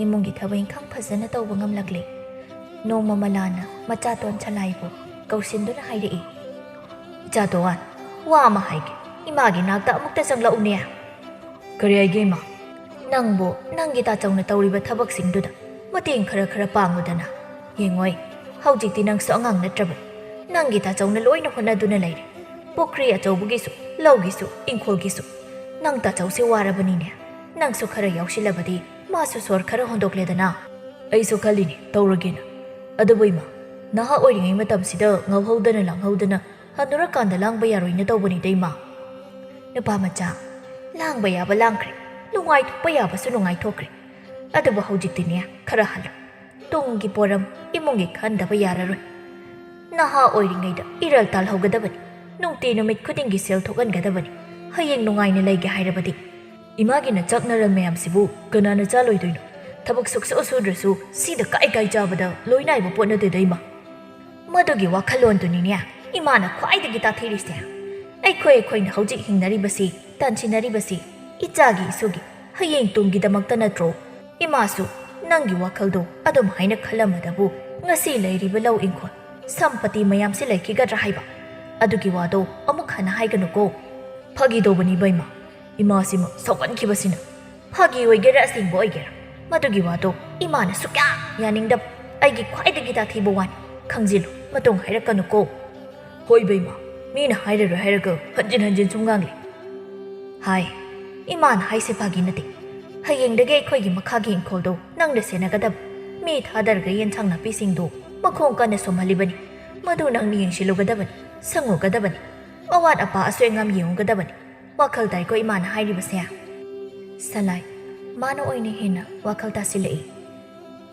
ꯏꯃꯨꯡꯒꯤ ꯊꯕꯛ ꯏꯪꯈꯥꯡ ꯐꯖꯅ ꯇꯧꯕ ꯉꯝꯂꯛꯂꯦ꯫ ꯅꯣꯡꯃ ꯃꯂꯥꯅ ꯃꯆꯥꯇꯣꯟ ꯁꯂꯥꯏꯕꯨ ꯀꯧꯁꯤꯟꯗꯨꯅ ꯍꯥꯏꯔꯛꯏ, "ꯏꯆꯥꯇꯣꯟ, ꯋꯥ ꯑꯃ ꯍꯥꯏꯒꯦ, ꯏꯃꯥꯒꯤ ꯅꯥꯛꯇ ꯑꯃꯨꯛꯇ ꯆꯪꯂꯛꯎꯅꯦ꯫" "ꯀꯔꯤ ꯍꯥꯏꯒꯦ, ꯏꯃꯥ?" "ꯅꯪꯕꯨ ꯅꯪꯒꯤ ꯇꯥꯆꯧꯅ ꯇꯧꯔꯤꯕ ꯊꯕꯛꯁꯤꯡꯗꯨꯗ ꯃꯇꯦꯡ ꯈꯔ ꯈꯔ ꯄꯥꯡꯉꯨꯗꯅ꯫ ꯌꯦꯡꯉꯣꯏ, ꯍꯧꯖꯤꯛꯇꯤ ꯅꯪꯁꯨ ꯑꯉꯥꯡ ꯅꯠꯇ꯭ꯔꯕꯅꯤ꯫ ꯅꯪꯒꯤ ꯇꯥꯆꯧꯅ ꯂꯣꯏꯅ ꯍꯣꯠꯅꯗꯨꯅ ꯂꯩꯔꯦ꯫ ꯄꯨꯈ꯭ꯔꯤ ꯑꯆꯧꯕꯒꯤꯁꯨ, ꯂꯧꯒꯤꯁꯨ, ꯏꯪꯈꯣꯜꯒꯤꯁꯨ꯫ ꯅꯪ ꯇꯥꯆꯧꯁꯦ ꯋꯥꯔꯕꯅꯤꯅꯦ꯫ ꯅꯪꯁꯨ ꯈꯔ ꯌꯥꯎꯁꯤꯜꯂꯕꯗꯤ ꯃꯥꯁꯨ ꯁꯣꯔ ꯈꯔ ꯍꯣꯟꯗꯣꯛꯂꯦꯗꯅ꯫" "ꯑꯩꯁꯨ ꯈꯜꯂꯤꯅꯦ ꯇꯧꯔꯒꯦꯅ꯫ ꯑꯗꯨꯕꯨ ꯏꯃꯥ, ꯅꯍꯥ ꯑꯣꯏꯔꯤꯉꯩ ꯃꯇꯝꯁꯤꯗ ꯉꯥꯎꯍꯧꯗꯅ ꯂꯥꯡꯍꯧꯗꯅ ꯍꯟꯅꯨꯔꯀꯥꯟꯗ ꯂꯥꯡꯕ ꯌꯥꯔꯣꯏꯅ ꯇꯧꯕꯅꯤꯗ, ꯏꯃꯥ꯫" "ꯅꯨꯄꯥ ꯃꯆꯥ, ꯂꯥꯡꯕ ꯌꯥꯕ ꯂꯥꯡꯈ꯭ꯔꯦ, ꯅꯨꯡꯉꯥꯏꯊꯣꯛꯄ ꯌꯥꯕꯁꯨ ꯅꯨꯡꯉꯥꯏꯊꯣꯛꯈ꯭ꯔꯦ꯫ ꯑꯗꯨꯕꯨ ꯍꯧꯖꯤꯛꯇꯤꯅꯦ, ꯈꯔ ꯍꯜꯂꯨ꯫ ꯇꯨꯡꯒꯤ ꯄꯣꯔꯝ ꯏꯃꯨꯡꯒꯤ ꯈꯟꯗꯕ ꯌꯥꯔꯔꯣꯏ꯫ ꯅꯍꯥ ꯑꯣꯏꯔꯤꯉꯩꯗ ꯏꯔꯜ ꯇꯥꯜꯍꯧꯒꯗꯕꯅꯤ꯫ ꯅꯨꯡꯇꯤ ꯅꯨꯃꯤꯠ ꯈꯨꯗꯤꯡꯒꯤ ꯁꯦꯜ ꯊꯣꯛꯍꯟꯒꯗꯕꯅꯤ꯫ ꯍꯌꯦꯡ ꯅꯨꯡꯉꯥꯏꯅ ꯂꯩꯒꯦ ꯍꯥꯏꯔꯕꯗꯤ꯫" "ꯏꯃꯥꯒꯤ ꯅꯆꯥꯛ ꯅꯔꯜ ꯃꯌꯥꯝꯁꯤꯕꯨ ꯀꯅꯥꯅ ꯆꯥꯂꯣꯏꯗꯣꯏꯅꯣ? ꯊꯕꯛ ꯁꯨꯛꯁꯨ ꯁꯨꯗ꯭ꯔꯁꯨ ꯁꯤꯗ ꯀꯥꯏ ꯀꯥꯏ ꯆꯥꯕꯗ ꯂꯣꯏ ꯅꯥꯏꯕ ꯄꯣꯠ ꯅꯠꯇꯦꯗ, ꯏꯃꯥ꯫" "ꯃꯗꯨꯒꯤ ꯋꯥꯈꯜꯂꯣꯟꯗꯨꯅꯤꯅꯦ ꯏꯃꯥꯅ ꯈ꯭ꯋꯥꯏꯗꯒꯤ ꯇꯥꯊꯤꯔꯤꯁꯦ꯫ ꯑꯩꯈꯣꯏ ꯑꯩꯈꯣꯏꯅ ꯍꯧꯖꯤꯛ ꯍꯤꯡꯅꯔꯤꯕꯁꯤ, ꯇꯥꯟꯁꯤꯟꯅꯔꯤꯕꯁꯤ ꯏꯆꯥꯒꯤ ꯏꯁꯨꯒꯤ ꯍꯌꯦꯡ ꯇꯨꯡꯒꯤꯗꯃꯛꯇ ꯅꯠꯇ꯭ꯔꯣ? ꯏꯃꯥꯁꯨ ꯅꯪꯒꯤ ꯋꯥꯈꯜꯗꯣ ꯑꯗꯨꯝ ꯍꯥꯏꯅ ꯈꯜꯂꯝꯕꯗꯕꯨ ꯉꯁꯤ ꯂꯩꯔꯤꯕ ꯂꯧ ꯏꯪꯈꯣꯜ, ꯁꯝꯄꯇꯤ ꯃꯌꯥꯝꯁꯤ ꯂꯩꯈꯤꯒꯗ꯭ꯔꯥ ꯍꯥꯏꯕ? ꯑꯗꯨꯒꯤ ꯋꯥꯗꯣ ꯑꯃꯨꯛ ꯍꯟꯅ ꯍꯥꯏꯒꯅꯨꯀꯣ꯫" "ꯐꯥꯒꯤ ꯇꯧꯕꯅꯤ ꯏꯕꯦꯝꯃ, ꯏꯃꯥꯁꯤꯃ ꯁꯥꯎꯒꯟꯈꯤꯕꯁꯤꯅ꯫ ꯐꯥꯒꯤ ꯑꯣꯏꯒꯦꯔꯥ ꯑꯁꯦꯡꯕ ꯑꯣꯏꯒꯦꯔꯥ, ꯃꯗꯨꯒꯤ ꯋꯥꯗꯣ ꯏꯃꯥꯅ ꯁꯨꯛꯌꯥ ꯌꯥꯅꯤꯡꯗꯕ꯫ ꯑꯩꯒꯤ ꯈ꯭ꯋꯥꯏꯗꯒꯤ ꯇꯥꯊꯤꯕ ꯋꯥꯅꯤ꯫ ꯈꯪꯖꯤꯜꯂꯨ, ꯃꯇꯨꯡ ꯍꯥꯏꯔꯛꯀꯅꯨꯀꯣ꯫ ꯍꯣꯏ ꯕꯦꯝꯃ, ꯃꯤꯅ ꯍꯥꯏꯔꯔꯣꯏ ꯍꯥꯏꯔꯒ ꯍꯟꯖꯤꯟ ꯍꯟꯖꯤꯟ ꯁꯨꯝ ꯉꯥꯡꯂꯦ꯫ ꯍꯥꯏ, ꯏꯃꯥꯅ ꯍꯥꯏꯁꯦ ꯐꯥꯒꯤ ꯅꯠꯇꯦ꯫ ꯍꯌꯦꯡꯗꯒꯤ ꯑꯩꯈꯣꯏꯒꯤ ꯃꯈꯥꯒꯤ ꯏꯪꯈꯣꯜꯗꯣ ꯅꯪꯅ ꯁꯦꯟꯅꯒꯗꯕ꯫ ꯃꯤ ꯊꯥꯗꯔꯒ ꯌꯦꯟꯁꯥꯡ ꯅꯥꯄꯤꯁꯤꯡꯗꯣ ꯃꯈꯣꯡ ꯀꯟꯅ ꯁꯣꯝꯍꯜꯂꯤꯕꯅꯤ꯫ ꯃꯗꯨ ꯅꯪꯅ ꯌꯦꯡꯁꯤꯜꯂꯨꯒꯗꯕꯅꯤ, ꯁꯪꯉꯨꯒꯗꯕꯅꯤ꯫ ꯑꯋꯥꯠ ꯑꯄꯥ ꯑꯁꯣꯏ ꯑꯉꯥꯝ ꯌꯦꯡꯉꯨꯒꯗꯕꯅꯤ꯫ ꯋꯥꯈꯜ ꯇꯥꯏꯀꯣ ꯏꯃꯥꯅ ꯍꯥꯏꯔꯤꯕꯁꯦ? ꯁꯂꯥꯏ, ꯃꯥꯅ ꯑꯣꯏꯅ ꯍꯦꯟꯅ ꯋꯥꯈꯜ ꯇꯥꯁꯤꯜꯂꯛꯏ꯫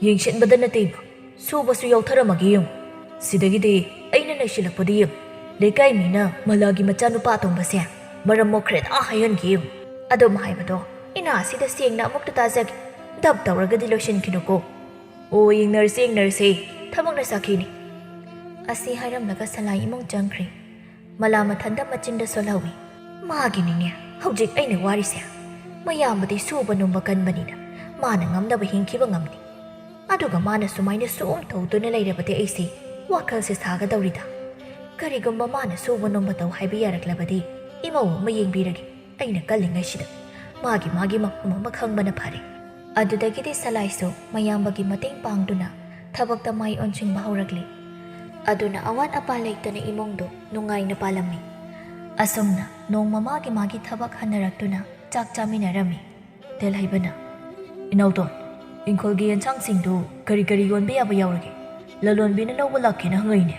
ꯌꯦꯡꯁꯤꯟꯕꯗ ꯅꯠꯇꯦ ꯏꯃꯥ, ꯁꯨꯕꯁꯨ ꯌꯥꯎꯊꯔꯝꯃꯒꯦ ꯌꯦꯡꯉꯨ꯫ ꯁꯤꯗꯒꯤꯗꯤ ꯑꯩꯅ ꯅꯩꯁꯤꯜꯂꯛꯄꯗꯤ ꯌꯦꯡꯉꯨ꯫ ꯂꯩꯀꯥꯏ ꯃꯤꯅ ꯃꯂꯥꯒꯤ ꯃꯆꯥꯅꯨꯄꯥ ꯑꯇꯣꯝꯕꯁꯦ ꯃꯔꯝ ꯃꯣꯛꯈ꯭ꯔꯦꯗ ꯍꯥꯏꯍꯟꯒꯦ ꯌꯦꯡꯉꯨ꯫ ꯑꯗꯨꯝ ꯍꯥꯏꯕꯗꯣ ꯏꯅꯥ ꯑꯁꯤꯗ ꯁꯦꯡꯅ ꯑꯃꯨꯛꯇ ꯇꯥꯖꯒꯦ꯫ ꯗꯞ ꯇꯧꯔꯒꯗꯤ ꯂꯣꯏꯁꯤꯟꯈꯤꯅꯨꯀꯣ꯫ ꯑꯣ, ꯌꯦꯡꯅꯔꯁꯦ, ꯌꯦꯡꯅꯔꯁꯦ꯫ ꯊꯕꯛꯅ ꯁꯥꯈꯤꯅꯤ꯫ ꯑꯁꯤ ꯍꯥꯏꯔꯝꯂꯒ ꯁꯂꯥꯏ ꯏꯃꯨꯡ ꯆꯪꯈ꯭ꯔꯦ꯫ ꯃꯂꯥ ꯃꯊꯟꯇ ꯃꯆꯤꯟꯗ ꯁꯣꯜꯍꯧꯏ꯫ ꯃꯥꯒꯤꯅꯤꯅꯦ ꯍꯧꯖꯤꯛ ꯑꯩꯅ ꯋꯥꯔꯤꯁꯦ꯫ ꯃꯌꯥꯝꯕꯗꯤ ꯁꯨꯕ ꯅꯣꯝꯕ ꯀꯟꯕꯅꯤꯅ ꯃꯥꯅ ꯉꯝꯅꯕ ꯍꯤꯡꯈꯤꯕ ꯉꯝꯅꯤ꯫ ꯑꯗꯨꯒ ꯃꯥꯅ ꯁꯨꯃꯥꯏꯅ ꯁꯨꯝ ꯇꯧꯗꯨꯅ ꯂꯩꯔꯕꯗꯤ ꯑꯩꯁꯦ ꯋꯥꯈꯜꯁꯦ ꯁꯥꯒꯗꯧꯔꯤꯗ꯫ ꯀꯔꯤꯒꯨꯝꯕ ꯃꯥꯅ ꯁꯨꯕ ꯅꯣꯝꯕ ꯇꯧ ꯍꯥꯏꯕ ꯌꯥꯔꯛꯂꯕꯗꯤ ꯏꯃꯧ ꯑꯃ ꯌꯦꯡꯕꯤꯔꯒꯦ꯫ ꯑꯩꯅ ꯀꯜꯂꯤꯉꯩꯁꯤꯗ ꯃꯥꯒꯤ ꯃꯥꯒꯤ ꯃꯐꯝ ꯑꯃ ꯈꯪꯕꯅ ꯐꯔꯦ꯫ ꯑꯗꯨꯗꯒꯤꯗꯤ ꯁꯂꯥꯏꯁꯨ ꯃꯌꯥꯝꯕꯒꯤ ꯃꯇꯦꯡ ꯄꯥꯡꯗꯨꯅ ꯊꯕꯛꯇ ꯃꯥꯏ ꯑꯣꯟꯁꯤꯟꯕ ꯍꯧꯔꯛꯂꯤ꯫ ꯑꯗꯨꯅ ꯑꯋꯥꯠ ꯑꯄꯥ ꯂꯩꯇꯅ ꯏꯃꯨꯡꯗꯨ ꯅꯨꯡꯉꯥꯏꯅ ꯄꯥꯜꯂꯝꯃꯤ꯫ ꯑꯁꯨꯝꯅ ꯅꯣꯡꯃ ꯃꯥꯒꯤ ꯃꯥꯒꯤ ꯊꯕꯛ ꯍꯟꯅꯔꯛꯇꯨꯅ ꯆꯥꯛ ꯆꯥꯃꯤꯟꯅꯔꯝꯃꯤ꯫ ꯇꯦꯜꯍꯩꯕꯅ, "ꯏꯅꯥꯎꯇꯣꯟ, ꯏꯪꯈꯣꯜꯒꯤ ꯌꯦꯟꯁꯥꯡꯁꯤꯡꯗꯨ ꯀꯔꯤ ꯀꯔꯤ ꯌꯣꯟꯕ ꯌꯥꯕ ꯌꯥꯎꯔꯒꯦ? ꯂꯂꯣꯟꯕꯤꯅ ꯂꯧꯕ ꯂꯥꯛꯀꯦꯅ ꯍꯪꯉꯛꯏꯅꯦ꯫"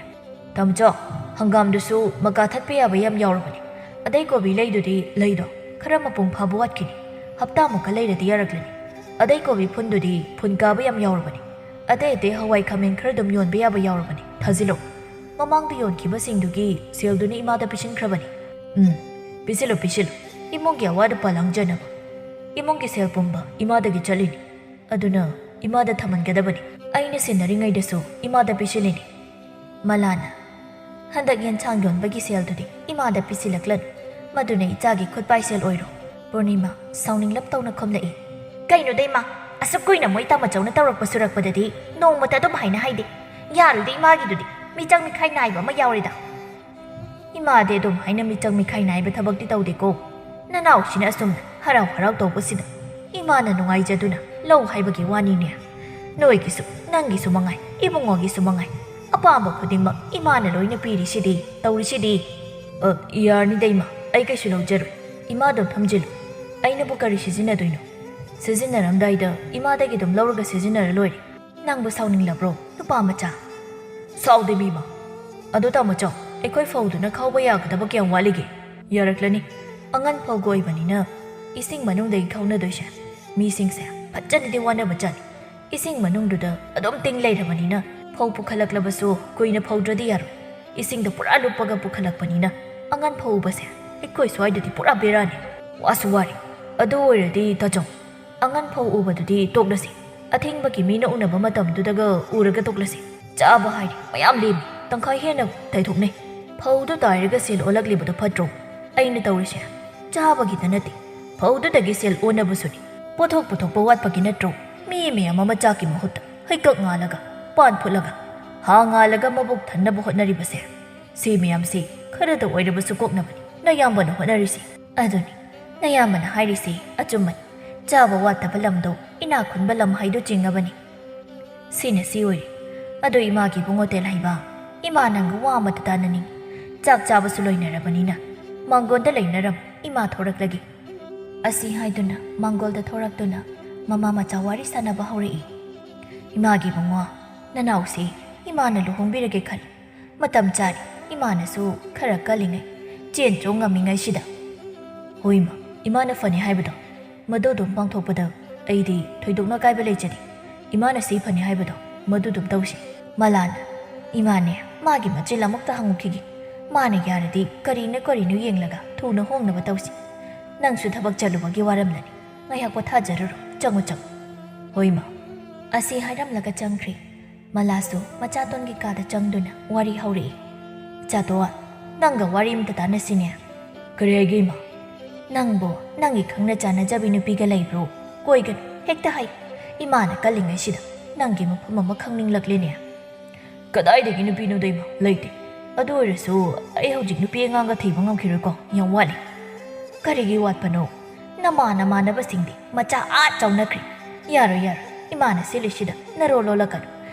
"ꯇꯥꯃꯣꯆꯧ, ꯍꯪꯒꯥꯝꯗꯨꯁꯨ ꯃꯀꯥ ꯊꯠꯄ ꯌꯥꯕ ꯌꯥꯝ ꯌꯥꯎꯔꯕꯅꯤ꯫ ꯑꯗꯩ ꯀꯣꯕꯤ ꯂꯩꯗꯨꯗꯤ ꯂꯩꯗꯣ ꯈꯔ ꯃꯄꯨꯡ ꯐꯥꯕ ꯋꯥꯠꯈꯤꯅꯤ꯫ ꯍꯞꯇꯥꯃꯨꯛꯀ ꯂꯩꯔꯗꯤ ꯌꯥꯔꯛꯂꯅꯤ꯫ ꯑꯗꯩ ꯀꯣꯕꯤ ꯐꯨꯟꯗꯨꯗꯤ ꯐꯨꯟ ꯀꯥꯕ ꯌꯥꯝ ꯌꯥꯎꯔꯕꯅꯤ꯫ ꯑꯇꯩ ꯑꯇꯩ ꯍꯋꯥꯏ ꯈꯥꯃꯦꯟ ꯈꯔ ꯑꯗꯨꯝ ꯌꯣꯟꯕ ꯌꯥꯕ ꯌꯥꯎꯔꯕꯅꯤ꯫ ꯊꯥꯖꯤꯜꯂꯣ꯫ ꯃꯃꯥꯡꯗ ꯌꯣꯟꯈꯤꯕꯁꯤꯡꯗꯨꯒꯤ ꯁꯦꯜꯗꯨꯅ ꯏꯃꯥꯗ ꯄꯤꯁꯤꯟꯈ꯭ꯔꯕꯅꯤ꯫" "ꯎꯝ, ꯄꯤꯁꯤꯜꯂꯨ, ꯄꯤꯁꯤꯜꯂꯨ꯫ ꯏꯃꯨꯡꯒꯤ ꯑꯋꯥꯠ ꯑꯄꯥ ꯂꯥꯡꯖꯅꯕ꯫ ꯏꯃꯨꯡꯒꯤ ꯁꯦꯜ ꯄꯨꯝꯕ ꯏꯃꯥꯗꯒꯤ ꯆꯠꯂꯤꯅꯤ꯫ ꯑꯗꯨꯅ ꯏꯃꯥꯗ ꯊꯝꯍꯟꯒꯗꯕꯅꯤ꯫ ꯑꯩꯅ ꯁꯤꯟꯅꯔꯤꯉꯩꯗꯁꯨ ꯏꯃꯥꯗ ꯄꯤꯁꯤꯜꯂꯤꯅꯤ꯫" ꯃꯂꯥꯅ, "ꯍꯟꯗꯛ ꯌꯦꯟꯁꯥꯡ ꯌꯣꯟꯕꯒꯤ ꯁꯦꯜꯗꯨꯗꯤ ꯏꯃꯥꯗ ꯄꯤꯁꯤꯜꯂꯛꯂꯅꯨ꯫ ꯃꯗꯨꯅ ꯏꯆꯥꯒꯤ ꯈꯨꯠꯄꯥꯏ ꯁꯦꯜ ꯑꯣꯏꯔꯣ꯫" ꯄꯨꯔꯅꯤꯃꯥ ꯁꯥꯎꯅꯤꯡꯂꯞ ꯇꯧꯅ ꯈꯨꯝꯂꯛꯏ꯫ "ꯀꯩꯅꯣꯗ ꯏꯃꯥ, ꯑꯁꯨꯛ ꯀꯨꯏꯅ ꯃꯣꯏ ꯇꯥꯃꯆꯧꯅ ꯇꯧꯔꯛꯄ ꯁꯨꯔꯛꯄꯗꯗꯤ ꯅꯣꯡꯃꯇ ꯑꯗꯨꯝ ꯍꯥꯏꯅ ꯍꯥꯏꯗꯦ꯫ ꯌꯥꯔꯣꯏꯗ ꯏꯃꯥꯒꯤꯗꯨꯗꯤ, ꯃꯤꯆꯪ ꯃꯤꯈꯥꯏ ꯅꯥꯏꯕ ꯑꯃ ꯌꯥꯎꯔꯦꯗ꯫" "ꯏꯃꯥꯗꯤ ꯑꯗꯨꯝ ꯍꯥꯏꯅ ꯃꯤꯆꯪ ꯃꯤꯈꯥꯏ ꯅꯥꯏꯕ ꯊꯕꯛꯇꯤ ꯇꯧꯗꯦꯀꯣ꯫ ꯅꯅꯥꯎꯁꯤꯅ ꯑꯁꯨꯝꯅ ꯍꯔꯥꯎ ꯍꯔꯥꯎ ꯇꯧꯕꯁꯤꯗ ꯏꯃꯥꯅ ꯅꯨꯡꯉꯥꯏꯖꯗꯨꯅ ꯂꯧ ꯍꯥꯏꯕꯒꯤ ꯋꯥꯅꯤꯅꯦ꯫ ꯅꯣꯏꯒꯤꯁꯨ, ꯅꯪꯒꯤꯁꯨ ꯃꯉꯥꯏ, ꯏꯕꯨꯡꯉꯣꯒꯤꯁꯨ ꯃꯉꯥꯏ, ꯑꯄꯥꯝꯕ ꯈꯨꯗꯤꯡꯃꯛ ꯏꯃꯥꯅ ꯂꯣꯏꯅ ꯄꯤꯔꯤꯁꯤꯗꯤ, ꯇꯧꯔꯤꯁꯤꯗꯤ꯫ ꯑ, ꯌꯥꯔꯅꯤꯗ ꯏꯃꯥ, ꯑꯩ ꯀꯩꯁꯨ ꯂꯧꯖꯔꯣꯏ꯫ ꯏꯃꯥ ꯑꯗꯨꯝ ꯊꯝꯖꯤꯜꯂꯨ꯫ ꯑꯩꯅꯕꯨ ꯀꯔꯤ ꯁꯤꯖꯤꯟꯅꯗꯣꯏꯅꯣ? ꯁꯤꯖꯤꯟꯅꯔꯝꯗꯥꯏꯗ ꯏꯃꯥꯗꯒꯤ ꯑꯗꯨꯝ ꯂꯧꯔꯒ ꯁꯤꯖꯤꯟꯅꯔ ꯂꯣꯏꯔꯦ꯫ ꯅꯪꯕꯨ ꯁꯥꯎꯅꯤꯡꯂꯕ꯭ꯔꯣ, ꯅꯨꯄꯥ ꯃꯆꯥ? ꯁꯥꯎꯗꯦ ꯃꯤꯃ꯫ ꯑꯗꯣ ꯇꯥꯃꯣꯆꯧ, ꯑꯩꯈꯣꯏ ꯐꯧꯗꯨꯅ ꯈꯥꯎꯕ ꯌꯥꯒꯗꯕ ꯀꯌꯥꯝ ꯋꯥꯠꯂꯤꯒꯦ? ꯌꯥꯔꯛꯂꯅꯤ꯫ ꯑꯉꯟ ꯐꯧꯒ ꯑꯣꯏꯕꯅꯤꯅ ꯏꯁꯤꯡ ꯃꯅꯨꯡꯗꯒꯤ ꯈꯥꯎꯅꯗꯣꯏꯁꯦ꯫ ꯃꯤꯁꯤꯡꯁꯦ ꯐꯖꯅꯗꯤ ꯋꯥꯅꯕ ꯆꯥꯅꯤ꯫ ꯏꯁꯤꯡ ꯃꯅꯨꯡꯗꯨꯗ ꯑꯗꯨꯝ ꯇꯤꯡ ꯂꯩꯔꯕꯅꯤꯅ ꯐꯧ ꯄꯨꯈꯠꯂꯛꯂꯕꯁꯨ ꯀꯨꯏꯅ ꯐꯧꯗ꯭ꯔꯗꯤ ꯌꯥꯔꯣꯏ꯫ ꯏꯁꯤꯡꯗ ꯄꯨꯔꯥ ꯂꯨꯞꯄꯒ ꯄꯨꯈꯠꯂꯛꯄꯅꯤꯅ ꯑꯉꯟ ꯐꯧ ꯎꯕꯁꯦ ꯑꯩꯈꯣꯏ ꯁ꯭ꯋꯥꯏꯗꯗꯤ ꯄꯨꯔꯥ ꯕꯦꯔꯥꯅꯤ꯫ ꯋꯥꯁꯨ ꯋꯥꯔꯦ꯫ ꯑꯗꯨ ꯑꯣꯏꯔꯗꯤ ꯇꯥꯆꯧ, ꯑꯉꯟ ꯐꯧ ꯎꯕꯗꯨꯗꯤ ꯇꯣꯛꯂꯁꯤ꯫ ꯑꯊꯦꯡꯕꯒꯤ ꯃꯤꯅ ꯎꯅꯕ ꯃꯇꯝꯗꯨꯗꯒ ꯎꯔꯒ ꯇꯣꯛꯂꯁꯤ꯫ ꯆꯥꯕ ꯍꯥꯏꯔꯦ ꯃꯌꯥꯝ ꯂꯦꯝꯃꯤ, ꯇꯪꯈꯥꯏ ꯍꯦꯟꯅ ꯇꯥꯏꯊꯣꯛꯅꯩ꯫ ꯐꯧꯗꯨ ꯇꯥꯏꯔꯒ ꯁꯦꯜ ꯑꯣꯜꯂꯛꯂꯤꯕꯗꯣ ꯐꯠꯇ꯭ꯔꯣ? ꯑꯩꯅ ꯇꯧꯔꯤꯁꯦ ꯆꯥꯕꯒꯤꯗ ꯅꯠꯇꯦ, ꯐꯧꯗꯨꯗꯒꯤ ꯁꯦꯜ ꯑꯣꯟꯅꯕꯁꯨꯅꯤ꯫ ꯄꯣꯠꯊꯣꯛ ꯄꯨꯊꯣꯛꯄ ꯋꯥꯠꯄꯒꯤ ꯅꯠꯇ꯭ꯔꯣ ꯃꯤ ꯃꯌꯥꯝ ꯑꯃ ꯆꯥꯛꯀꯤ ꯃꯍꯨꯠꯇ ꯍꯩꯀꯛ ꯉꯥꯜꯂꯒ, ꯄꯥꯟ ꯐꯨꯠꯂꯒ, ꯍꯥ ꯉꯥꯜꯂꯒ ꯃꯕꯨꯛ ꯊꯟꯅꯕ ꯍꯣꯠꯅꯔꯤꯕꯁꯦ? ꯁꯤ ꯃꯌꯥꯝꯁꯤ ꯈꯔꯗ ꯑꯣꯏꯔꯕꯁꯨ ꯀꯣꯛꯅꯕꯅꯤ ꯅꯌꯥꯝꯕꯅ ꯍꯣꯠꯅꯔꯤꯁꯤ꯫ ꯑꯗꯨꯅꯤ, ꯅꯌꯥꯝꯕꯅ ꯍꯥꯏꯔꯤꯁꯤ ꯑꯆꯨꯝꯕꯅꯤ꯫ ꯆꯥꯕ ꯋꯥꯠꯇꯕ ꯂꯝꯗꯣ ꯏꯅꯥꯛ ꯈꯨꯟꯕ ꯂꯝ ꯍꯥꯏꯗꯨ ꯆꯤꯡꯉꯕꯅꯤ꯫ ꯁꯤꯅ ꯁꯤ ꯑꯣꯏꯔꯦ꯫ ꯑꯗꯨ ꯏꯃꯥꯒꯤ ꯏꯕꯨꯡꯉꯣ ꯇꯦꯜꯍꯩꯕ, ꯏꯃꯥ ꯅꯪꯒ ꯋꯥ ꯑꯃꯇ ꯇꯥꯅꯅꯤꯡꯉꯤ꯫ ꯆꯥꯛ ꯆꯥꯕꯁꯨ ꯂꯣꯏꯅꯔꯕꯅꯤꯅ ꯃꯥꯡꯒꯣꯟꯗ ꯂꯩꯅꯔꯝꯃꯨ, ꯏꯃꯥ ꯊꯣꯔꯛꯂꯒꯦ꯫ ꯑꯁꯤ ꯍꯥꯏꯗꯨꯅ ꯃꯥꯡꯒꯣꯜꯗ ꯊꯣꯔꯛꯇꯨꯅ ꯃꯃꯥ ꯃꯆꯥ ꯋꯥꯔꯤ ꯁꯥꯟꯅꯕ ꯍꯧꯔꯛꯏ꯫ ꯏꯃꯥꯒꯤ ꯏꯕꯨꯡꯉꯣ, ꯅꯅꯥꯎꯁꯤ ꯏꯃꯥꯅ ꯂꯨꯍꯣꯡꯕꯤꯔꯒꯦ ꯈꯜꯂꯤ꯫ ꯃꯇꯝ ꯆꯥꯔꯤ, ꯏꯃꯥꯅꯁꯨ ꯈꯔ ꯀꯜꯂꯤꯉꯩ, ꯆꯦꯟ ꯆꯣꯡ ꯉꯝꯃꯤꯉꯩꯁꯤꯗ꯫ ꯍꯣꯏ ꯏꯃꯥ, ꯏꯃꯥꯅ ꯐꯅꯤ ꯍꯥꯏꯕꯗꯣ ꯃꯗꯨ ꯑꯗꯨꯝ ꯄꯥꯡꯊꯣꯛꯄꯗ ꯑꯩꯗꯤ ꯊꯣꯏꯗꯣꯛꯅ ꯀꯥꯏꯕ ꯂꯩꯖꯗꯦ꯫ ꯏꯃꯥꯅ ꯁꯤ ꯐꯅꯤ ꯍꯥꯏꯕꯗꯣ ꯃꯗꯨ ꯑꯗꯨꯝ ꯇꯧꯁꯤ꯫ ꯃꯂꯥꯅ, ꯏꯃꯥꯅꯦ, ꯃꯥꯒꯤ ꯃꯆꯤꯜ ꯑꯃꯨꯛꯇ ꯍꯪꯉꯨꯈꯤꯒꯦ꯫ ꯃꯥꯅ ꯌꯥꯔꯗꯤ ꯀꯔꯤꯅꯣ ꯀꯔꯤꯅꯣ ꯌꯦꯡꯂꯒ ꯊꯨꯅ ꯍꯣꯡꯅꯕ ꯇꯧꯁꯤ꯫ ꯅꯪꯁꯨ ꯊꯕꯛ ꯆꯠꯂꯨꯕꯒꯤ ꯋꯥꯔꯝꯂꯅꯤ꯫ ꯉꯥꯏꯍꯥꯛ ꯄꯣꯊꯥꯖꯔꯨꯔꯣ꯫ ꯆꯪꯉꯨ, ꯆꯪꯉꯨ꯫ ꯍꯣꯏ ꯏꯃꯥ꯫ ꯑꯁꯤ ꯍꯥꯏꯔꯝꯂꯒ ꯆꯪꯈ꯭ꯔꯦ꯫ ꯃꯂꯥꯁꯨ ꯃꯆꯥꯇꯣꯟꯒꯤ ꯀꯥꯗ ꯆꯪꯗꯨꯅ ꯋꯥꯔꯤ ꯍꯧꯔꯛꯏ꯫ ꯏꯆꯥꯇꯣꯟ, ꯅꯪꯒ ꯋꯥꯔꯤ ꯑꯃꯇ ꯇꯥꯟꯅꯁꯤꯅꯦ꯫ ꯀꯔꯤ ꯍꯥꯏꯒꯦ ꯏꯃꯥ? ꯅꯪꯕꯨ ꯅꯪꯒꯤ ꯈꯪꯅ ꯆꯥꯟꯅꯖꯕꯤ ꯅꯨꯄꯤꯒ ꯂꯩꯕ꯭ꯔꯣ? ꯀꯣꯏꯒꯅꯨ, ꯍꯦꯛꯇ ꯍꯥꯏ꯫ ꯏꯃꯥꯅ ꯀꯜꯂꯤꯉꯩꯁꯤꯗ ꯅꯪꯒꯤ ꯃꯐꯝ ꯑꯃ ꯈꯪꯅꯤꯡꯂꯛꯂꯦꯅꯦ꯫ ꯀꯗꯥꯏꯗꯒꯤ ꯅꯨꯄꯤꯅꯣꯗ ꯏꯃꯥ? ꯂꯩꯇꯦ꯫ ꯑꯗꯨ ꯑꯣꯏꯔꯁꯨ ꯑꯩ ꯍꯧꯖꯤꯛ ꯅꯨꯄꯤ ꯑꯉꯥꯡꯒ ꯊꯤꯕ ꯉꯝꯈꯤꯔꯣꯏꯀꯣ, ꯌꯥꯝ ꯋꯥꯠꯂꯤ꯫ "ꯀꯔꯤꯒꯤ ꯋꯥꯠꯄꯅꯣ? ꯅꯃꯥ ꯅꯃꯥꯟꯅꯕꯁꯤꯡꯗꯤ ꯃꯆꯥ ꯑꯥ ꯆꯥꯎꯅꯈ꯭ꯔꯦ꯫ ꯌꯥꯔꯣꯏ, ꯌꯥꯔꯣꯏ, ꯏꯃꯥꯅ ꯁꯤꯜꯂꯤꯁꯤꯗ ꯅꯔꯣꯜ ꯂꯣꯜꯂꯛꯀꯅꯨ꯫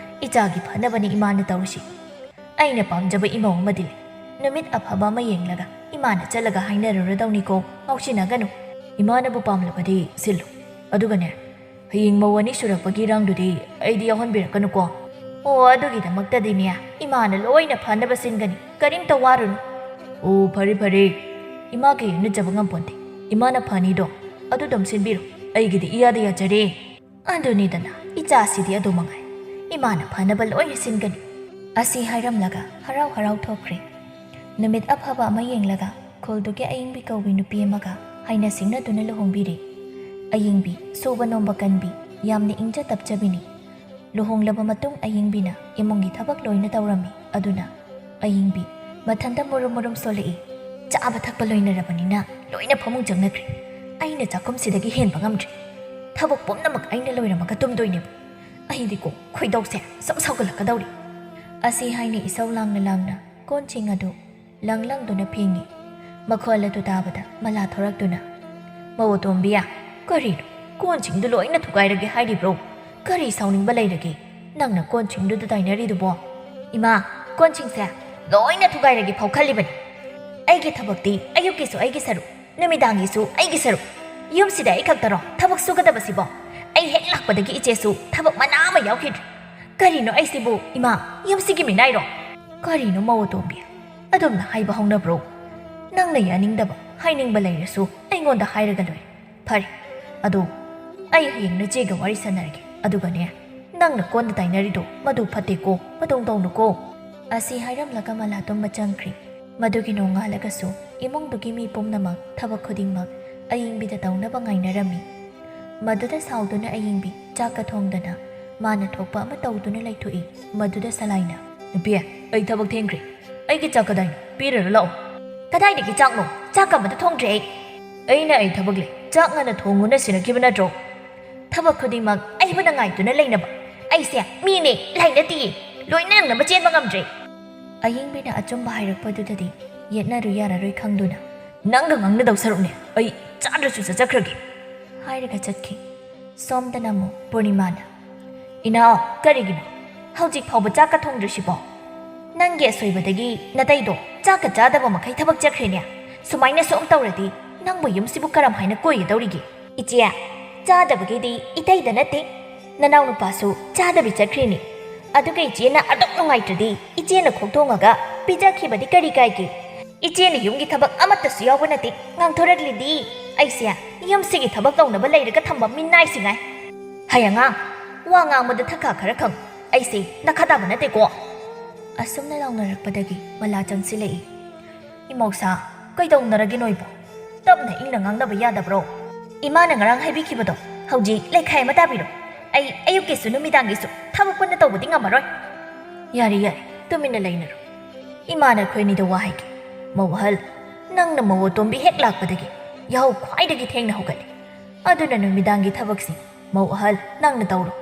ꯏꯆꯥꯒꯤ ꯐꯅꯕꯅꯤ ꯏꯃꯥꯅ ꯇꯧꯔꯤꯁꯤ꯫ ꯑꯩꯅ ꯄꯥꯝꯖꯕ ꯏꯃꯧ ꯑꯃꯗꯤ ꯂꯩ꯫ ꯅꯨꯃꯤꯠ ꯑꯐꯕ ꯑꯃ ꯌꯦꯡꯂꯒ ꯏꯃꯥꯅ ꯆꯠꯂꯒ ꯍꯥꯏꯅꯔꯨꯔꯗꯧꯅꯤꯀꯣ, ꯉꯥꯎꯁꯤꯟꯅꯒꯅꯨ꯫ ꯏꯃꯥꯅꯕꯨ ꯄꯥꯝꯂꯕꯗꯤ ꯁꯤꯜꯂꯨ꯫ ꯑꯗꯨꯒꯅꯦ, ꯍꯌꯦꯡ ꯃꯧ ꯑꯅꯤ ꯁꯨꯔꯛꯄꯒꯤ ꯏꯔꯥꯡꯗꯨꯗꯤ ꯑꯩꯗꯤ ꯌꯥꯎꯍꯟꯕꯤꯔꯛꯀꯅꯨꯀꯣ꯫ ꯑꯣ, ꯑꯗꯨꯒꯤꯗꯃꯛꯇꯗꯤꯅꯦ, ꯏꯃꯥꯅ ꯂꯣꯏꯅ ꯐꯅꯕ ꯁꯤꯟꯒꯅꯤ, ꯀꯔꯤꯝꯇ ꯋꯥꯔꯨꯅꯨ꯫ ꯑꯣ, ꯐꯔꯦ, ꯐꯔꯦ, ꯏꯃꯥꯒ ꯌꯦꯡꯅꯖꯕ ꯉꯝꯄꯣꯟꯇꯦ꯫ ꯏꯃꯥꯅ ꯐꯅꯤꯗꯣ ꯑꯗꯨꯗꯨꯝ ꯁꯤꯟꯕꯤꯔꯣ, ꯑꯩꯒꯤꯗꯤ ꯏꯌꯥꯗ ꯌꯥꯖꯔꯦ꯫ ꯑꯗꯨꯅꯤꯗꯅ, ꯏꯆꯥꯁꯤꯗꯤ ꯑꯗꯨ ꯃꯉꯥꯏ, ꯏꯃꯥꯅ ꯐꯅꯕ ꯂꯣꯏꯅ ꯁꯤꯟꯒꯅꯤ꯫ ꯑꯁꯤ ꯍꯥꯏꯔꯝꯂꯒ ꯍꯔꯥꯎ ꯍꯔꯥꯎ ꯊꯣꯛꯈ꯭ꯔꯦ꯫ ꯅꯨꯃꯤꯠ ꯑꯐꯕ ꯑꯃ ꯌꯦꯡꯂꯒ ꯈꯨꯜꯗꯨꯒꯤ ꯑꯌꯤꯡꯕꯤ ꯀꯧꯕꯤ ꯅꯨꯄꯤ ꯑꯃꯒ ꯍꯥꯏꯅ ꯁꯤꯡꯅꯗꯨꯅ ꯂꯨꯍꯣꯡꯕꯤꯔꯦ꯫ ꯑꯌꯤꯡꯕꯤ ꯁꯨꯕ ꯅꯣꯝꯕ ꯀꯟꯕꯤ, ꯌꯥꯝꯅ ꯏꯪꯖ ꯇꯞꯆꯕꯤꯅꯤ꯫ ꯂꯨꯍꯣꯡꯂꯕ ꯃꯇꯨꯡ ꯑꯌꯤꯡꯕꯤꯅ ꯏꯃꯨꯡꯒꯤ ꯊꯕꯛ ꯂꯣꯏꯅ ꯇꯧꯔꯝꯃꯤ꯫ ꯑꯗꯨꯅ ꯑꯌꯤꯡꯕꯤ ꯃꯊꯟꯇ ꯃꯨꯔꯨꯝ ꯃꯨꯔꯨꯝ ꯁꯣꯜꯂꯛꯏ꯫ ꯆꯥꯕ ꯊꯛꯄ ꯂꯣꯏꯅꯔꯕꯅꯤꯅ ꯂꯣꯏꯅ ꯐꯃꯨꯡ ꯆꯪꯅꯈ꯭ꯔꯦ꯫ ꯑꯩꯅ ꯆꯥꯛꯈꯨꯝꯁꯤꯗꯒꯤ ꯍꯦꯟꯕ ꯉꯝꯗ꯭ꯔꯦ꯫ ꯊꯕꯛ ꯄꯨꯝꯅꯃꯛ ꯑꯩꯅ ꯂꯣꯏꯔꯝꯃꯒ ꯇꯨꯝꯗꯣꯏꯅꯦꯕ꯫ ꯑꯩꯗꯤꯀꯣ, ꯈꯣꯏꯗꯧꯁꯦ ꯁꯨꯝ ꯁꯥꯎꯒꯠꯂꯛꯀꯗꯧꯔꯤ꯫ ꯑꯁꯤ ꯍꯥꯏꯅ ꯏꯁꯧ ꯂꯥꯡꯅ ꯂꯥꯡꯅ ꯀꯣꯟꯁꯤꯡ ꯑꯗꯨ ꯂꯪ ꯂꯪꯗꯨꯅ ꯐꯦꯡꯉꯤ꯫ ꯃꯈꯣꯜ ꯑꯗꯨ ꯇꯥꯕꯗ ꯃꯂꯥ ꯊꯣꯔꯛꯇꯨꯅ, "ꯃꯧ ꯑꯇꯣꯝꯕꯤ, ꯀꯔꯤꯅꯣ? ꯀꯣꯟꯁꯤꯡꯗꯨ ꯂꯣꯏꯅ ꯊꯨꯒꯥꯏꯔꯒꯦ ꯍꯥꯏꯔꯤꯕ꯭ꯔꯣ? ꯀꯔꯤ ꯁꯥꯎꯅꯤꯡꯕ ꯂꯩꯔꯒꯦ ꯅꯪꯅ ꯀꯣꯟꯁꯤꯡꯗꯨꯗ ꯇꯥꯏꯅꯔꯤꯗꯨꯕꯣ?" "ꯏꯃꯥ, ꯀꯣꯟꯁꯤꯡꯁꯦ ꯂꯣꯏꯅ ꯊꯨꯒꯥꯏꯔꯒꯦ ꯐꯥꯎ ꯈꯜꯂꯤꯕꯅꯤ꯫ ꯑꯩꯒꯤ ꯊꯕꯛꯇꯤ ꯑꯌꯨꯛꯀꯤꯁꯨ ꯑꯩꯒꯤ ꯁꯔꯨꯛ, ꯅꯨꯃꯤꯗꯥꯡꯒꯤꯁꯨ ꯑꯩꯒꯤ ꯁꯔꯨꯛ꯫ ꯌꯨꯝꯁꯤꯗ ꯑꯩ ꯈꯛꯇꯔꯣ ꯊꯕꯛ ꯁꯨꯒꯗꯕꯁꯤꯕꯣ? ꯑꯩ ꯍꯦꯛ ꯂꯥꯛꯄꯗꯒꯤ ꯏꯆꯦꯁꯨ ꯊꯕꯛ ꯃꯅꯥ ꯑꯃ ꯌꯥꯎꯈꯤꯗ꯭ꯔꯦ꯫ ꯀꯔꯤꯅꯣ ꯑꯩꯁꯤꯕꯨ, ꯏꯃꯥ? ꯌꯨꯝꯁꯤꯒꯤ ꯃꯤꯅꯥꯏꯔꯣ?" "ꯀꯔꯤꯅꯣ ꯃꯧ ꯑꯇꯣꯝꯕꯤ? ꯑꯗꯨꯝꯅ ꯍꯥꯏꯕ ꯍꯧꯅꯕ꯭ꯔꯣ? ꯅꯪꯅ ꯌꯥꯅꯤꯡꯗꯕ, ꯍꯥꯏꯅꯤꯡꯕ ꯂꯩꯔꯁꯨ ꯑꯩꯉꯣꯟꯗ ꯍꯥꯏꯔꯒ ꯂꯣꯏꯔꯦ꯫ ꯐꯔꯦ, ꯑꯗꯣ ꯑꯩ ꯍꯌꯦꯡ ꯅꯆꯦꯒ ꯋꯥꯔꯤ ꯁꯥꯟꯅꯔꯒꯦ꯫ ꯑꯗꯨꯒꯅꯦ, ꯅꯪꯅ ꯀꯣꯟꯗ ꯇꯥꯏꯅꯔꯤꯗꯣ ꯃꯗꯨ ꯐꯠꯇꯦꯀꯣ, ꯃꯇꯧ ꯇꯧꯅꯨꯀꯣ꯫" ꯑꯁꯤ ꯍꯥꯏꯔꯝꯂꯒ ꯃꯂꯥ ꯇꯨꯝꯕ ꯆꯪꯈ꯭ꯔꯤ꯫ ꯃꯗꯨꯒꯤ ꯅꯣꯡꯉꯥꯜꯂꯒꯁꯨ ꯏꯃꯨꯡꯗꯨꯒꯤ ꯃꯤ ꯄꯨꯝꯅꯃꯛ ꯊꯕꯛ ꯈꯨꯗꯤꯡꯃꯛ ꯑꯌꯤꯡꯕꯤꯗ ꯇꯧꯅꯕ ꯉꯥꯏꯅꯔꯝꯃꯤ꯫ ꯃꯗꯨꯗ ꯁꯥꯎꯗꯨꯅ ꯑꯌꯤꯡꯕꯤ ꯆꯥꯛꯀ ꯊꯣꯡꯗꯅ ꯃꯥꯅ ꯊꯣꯛꯄ ꯑꯃ ꯇꯧꯗꯨꯅ ꯂꯩꯊꯣꯛꯏ꯫ ꯃꯗꯨꯗ ꯁꯂꯥꯏꯅ, "ꯅꯨꯄꯤ, ꯑꯩ ꯊꯕꯛ ꯊꯦꯡꯈ꯭ꯔꯦ꯫ ꯑꯩꯒꯤ ꯆꯥꯛ ꯀꯗꯥꯏꯅꯣ? ꯄꯤꯔꯔꯣ ꯂꯥꯛꯑꯣ꯫" "ꯀꯗꯥꯏꯗꯒꯤ ꯆꯥꯛꯅꯣ? ꯆꯥꯛꯀ ꯑꯃꯠꯇ ꯊꯣꯡꯗ꯭ꯔꯦ ꯑꯩ꯫" "ꯑꯩꯅ ꯑꯩ ꯊꯕꯛ ꯂꯩ, ꯆꯥꯛ ꯉꯟꯅ ꯊꯣꯡꯉꯨꯅ ꯁꯤꯟꯅꯈꯤꯕ ꯅꯠꯇ꯭ꯔꯣ?" "ꯊꯕꯛ ꯈꯨꯗꯤꯡꯃꯛ ꯑꯩꯕꯨꯅ ꯉꯥꯏꯗꯨꯅ ꯂꯩꯅꯕ꯫ ꯑꯩꯁꯦ ꯃꯤꯅꯦ, ꯂꯥꯏ ꯅꯠꯇꯤꯌꯦ꯫ ꯂꯣꯏꯅ ꯅꯪꯅꯕ ꯆꯦꯟꯕ ꯉꯝꯗ꯭ꯔꯦ꯫" ꯑꯌꯤꯡꯕꯤꯅ ꯑꯆꯨꯝꯕ ꯍꯥꯏꯔꯛꯄꯗꯨꯗꯗꯤ ꯌꯦꯠꯅꯔꯨ ꯌꯥꯔꯔꯣꯏ ꯈꯪꯗꯨꯅ "ꯅꯪꯒ ꯉꯥꯡꯅꯗꯧ ꯁꯔꯨꯛꯅꯦ ꯑꯩ ꯆꯥꯗ꯭ꯔꯁꯨ ꯆꯠꯆꯈ꯭ꯔꯒꯦ" ꯍꯥꯏꯔꯒ ꯆꯠꯈꯤ꯫ ꯁꯣꯝꯗꯅ ꯑꯃꯨꯛ ꯄꯨꯔꯅꯤꯃꯥꯅ, "ꯏꯅꯥꯎ, ꯀꯔꯤꯒꯤꯅꯣ ꯍꯧꯖꯤꯛ ꯐꯥꯎꯕ ꯆꯥꯛꯀ ꯊꯣꯡꯗ꯭ꯔꯤꯁꯤꯕꯣ? ꯅꯪꯒꯤ ꯑꯁꯣꯏꯕꯗꯒꯤ ꯅꯇꯩꯗꯣ ꯆꯥꯛꯀ ꯆꯥꯗꯕ ꯃꯈꯩ ꯊꯕꯛ ꯆꯠꯈ꯭ꯔꯦꯅꯦ꯫ ꯁꯨꯃꯥꯏꯅ ꯁꯨꯝ ꯇꯧꯔꯗꯤ ꯅꯪꯕꯨ ꯌꯨꯝꯁꯤꯕꯨ ꯀꯔꯝ ꯍꯥꯏꯅ ꯀꯣꯏꯒꯗꯧꯔꯤꯒꯦ?" "ꯏꯆꯦ, ꯆꯥꯗꯕꯒꯤꯗꯤ ꯏꯇꯩꯗ ꯅꯠꯇꯦ, ꯅꯅꯥꯎꯅꯨꯄꯥꯁꯨ ꯆꯥꯗꯕꯤ ꯆꯠꯈ꯭ꯔꯤꯅꯤ꯫ ꯑꯗꯨꯒ ꯏꯆꯦꯅ ꯑꯗꯨꯛ ꯅꯨꯡꯉꯥꯏꯇ꯭ꯔꯗꯤ ꯏꯆꯦꯅ ꯈꯣꯛ ꯊꯣꯡꯉꯒ ꯄꯤꯖꯈꯤꯕꯗꯤ ꯀꯔꯤ ꯀꯥꯏꯒꯦ? ꯏꯆꯦꯅ ꯌꯨꯝꯒꯤ ꯊꯕꯛ ꯑꯃꯠꯇꯁꯨ ꯌꯥꯎꯕ ꯅꯠꯇꯦ, ꯉꯥꯡꯊꯣꯔꯛꯂꯤꯗꯤ꯫ ꯑꯩꯁꯦ ꯌꯨꯝꯁꯤꯒꯤ ꯊꯕꯛ ꯇꯧꯅꯕ ꯂꯩꯔꯒ ꯊꯝꯕ ꯃꯤꯅꯥꯏꯁꯤ ꯉꯥꯏ꯫ ꯍꯩ ꯑꯉꯥꯡ, ꯋꯥ ꯉꯥꯡꯕꯗ ꯊꯛꯈꯥ ꯈꯔ ꯈꯪ꯫ ꯑꯩꯁꯦ ꯅꯈꯥ ꯇꯥꯕ ꯅꯠꯇꯦꯀꯣ꯫" ꯑꯁꯨꯝꯅ ꯂꯥꯎꯅꯔꯛꯄꯗꯒꯤ ꯃꯂꯥ ꯆꯪꯁꯤꯜꯂꯛꯏ꯫ "ꯏꯃꯧꯁꯥ, ꯀꯩꯗꯧꯅꯔꯒꯦ ꯅꯣꯏꯕꯣ? ꯇꯞꯅ ꯏꯪꯅ ꯉꯥꯡꯅꯕ ꯌꯥꯗꯕ꯭ꯔꯣ? ꯏꯃꯥꯅ ꯉꯔꯥꯡ ꯍꯥꯏꯕꯤꯈꯤꯕꯗꯣ ꯍꯧꯖꯤꯛ ꯂꯩꯈꯥꯏ ꯑꯃ ꯇꯥꯕꯤꯔꯣ꯫ ꯑꯩ ꯑꯌꯨꯛꯀꯤꯁꯨ ꯅꯨꯃꯤꯗꯥꯡꯒꯤꯁꯨ ꯊꯕꯛ ꯄꯨꯟꯅ ꯇꯧꯕꯗꯤ ꯉꯝꯃꯔꯣꯏ꯫" "ꯌꯥꯔꯦ, ꯌꯥꯔꯦ, ꯇꯨꯃꯤꯟꯅ ꯂꯩꯅꯔꯣ꯫ ꯏꯃꯥꯅ ꯑꯩꯈꯣꯏ ꯑꯅꯤꯗ ꯋꯥ ꯍꯥꯏꯒꯦ꯫ ꯃꯧ ꯑꯍꯜ, ꯅꯪꯅ ꯃꯧ ꯑꯇꯣꯝꯕꯤ ꯍꯦꯛ ꯂꯥꯛꯄꯗꯒꯤ ꯌꯥꯍꯧ ꯈ꯭ꯋꯥꯏꯗꯒꯤ ꯊꯦꯡꯅ ꯍꯧꯒꯠꯂꯤ꯫ ꯑꯗꯨꯅ ꯅꯨꯃꯤꯗꯥꯡꯒꯤ ꯊꯕꯛꯁꯤ ꯃꯧ ꯑꯍꯜ ꯅꯪꯅ ꯇꯧꯔꯣ꯫